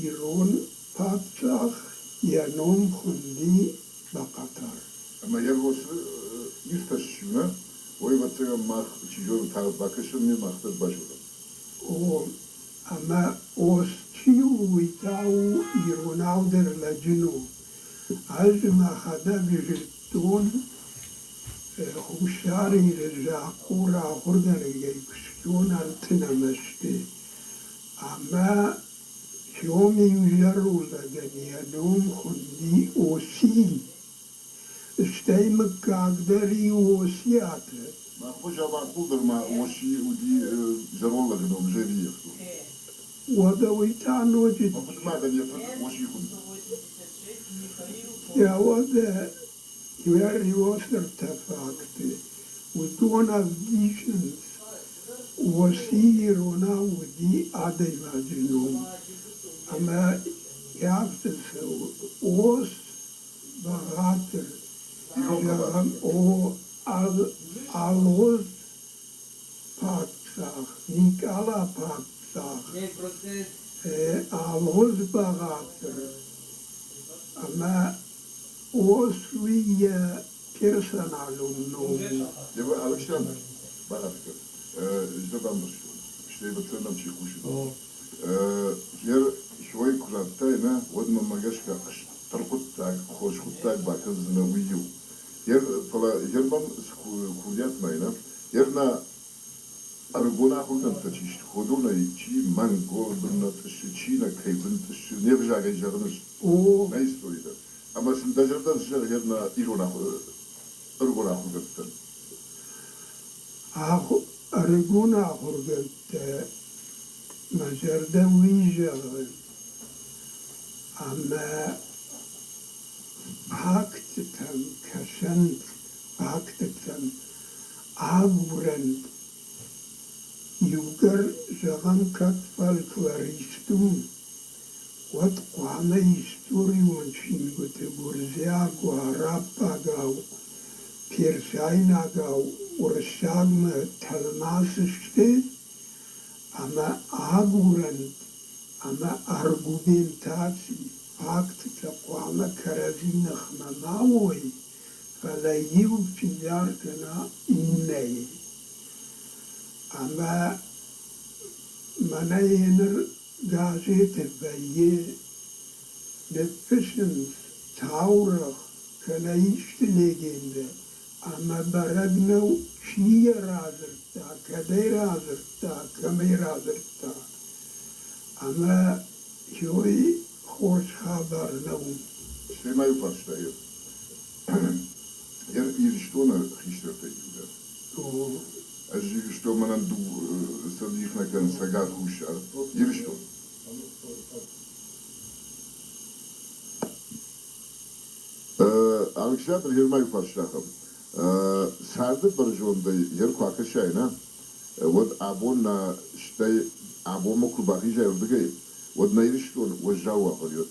ирон паддзах йӕ ном хуынди Бахъатар. Ӕмӕ йӕ росы иртӕстимӕ, уый, ӕвӕццӕгӕн, мах, чи зоны, тагъд бакӕсӕм, не мах дӕр базонӕм. О, ӕмӕ ос чи у, уый та у иронау дӕр лӕджы ном. Ӕз мӕхӕдӕг зыдтон, Хуссар Иры зӕххор ахуыргӕнӕгӕй куыстон 30 азты. Ӕмӕ Сём иузӕрон лӕгӕн йӕ ном хуынди Оси. Стӕй мыггаг дӕр и Осиаты. Мах хуызӕн дӕр ма Оси уыди зӕронд лӕджы ном Зӕриехтыл. Уӕдӕ уый та ноджы... Мӕ фыдымадӕн йӕ фыд Оси хуынди. Йӕ уӕдӕ иуӕр-иуӕсӕртӕ факты уыдон ӕвдисынц, Оси иронау уыди адӕймаджы ном, ӕмӕ афтӕ цӕуы: Ос бӕгъатыр, зӕгъӕм, о Алгъуыз паддзах, Никъала паддзах, Алгъуыз бӕгъатыр ӕмӕ Ос уый йӕ персоналон ном у. Ева Александр, бахатыр кӕн, бамбӕрстон, стӕй ӕвӕццӕгӕн чи хъусы. Гер хой куы радтай, нӕ, уӕд мӕнмӕ гӕсгӕ стыр хъуыддаг, хорз хъуыддаг бакӕндзынӕ уый иу. Гер, фӕлӕ гер мӕм цы курдиат ма и, нӕ, гер нӕ ӕрыгон ахуыргӕндтӕ чи сты, уыдонӕй чи монголы бын нӕ тъыссы, чи нӕ кӕй бын тъыссы, не взагӕй зӕгъынц, нӕ истори дӕр. Ӕмӕ сын дӕ зӕрдӕ цы зӕгъы гер нӕ ирон ӕрыгон ахуыргӕндтӕн? Ӕрыгон ахуыргӕндтӕ мӕ зӕрдӕ уый зӕгъы, ӕмӕ фактытӕм кӕсӕнт, фактытӕм агурӕнт. Иугӕр, зӕгъӕм, кӕд фольклорист у, уӕд хъуамӕ историон чингуыты гуырдзиагау, араббагау, персайнагау уырыссагмӕ тӕлмац сты ӕмӕ агурӕнт ӕмӕ аргументаци, фактытӕ хъуамӕ кӕрӕдзи ныхмӕ ма уой, фӕлӕ иу фидар кӕна иннӕйы. Ӕмӕ мӕнӕ ныр газеты вӕййы ныффыссынц таурӕгъ кӕнӕ исты легендӕ, ӕмӕ бӕрӕг нӕу, чи йӕ радзырдта, кӕдӕй радзырдта, кӕмӕй радзырдта. Ӕмӕ уый хорз хабар нӕу. Стӕй фарста Ирыстоны хистӕртӕй иу дӕр. Ӕз Ирыстон мӕнӕн сӕ дих нӕ кӕнын Цӕгат, Хуссар. Ирыстон. Александр Ермайы фарста ахӕм. Царды бӕрзондӕй йӕ куы акӕсай, нӕ, уӕд абон нӕ стӕй абонмӕ куы бахизай уырдыгӕй, уӕд нӕ Ирыстон уӕззау уавӕры.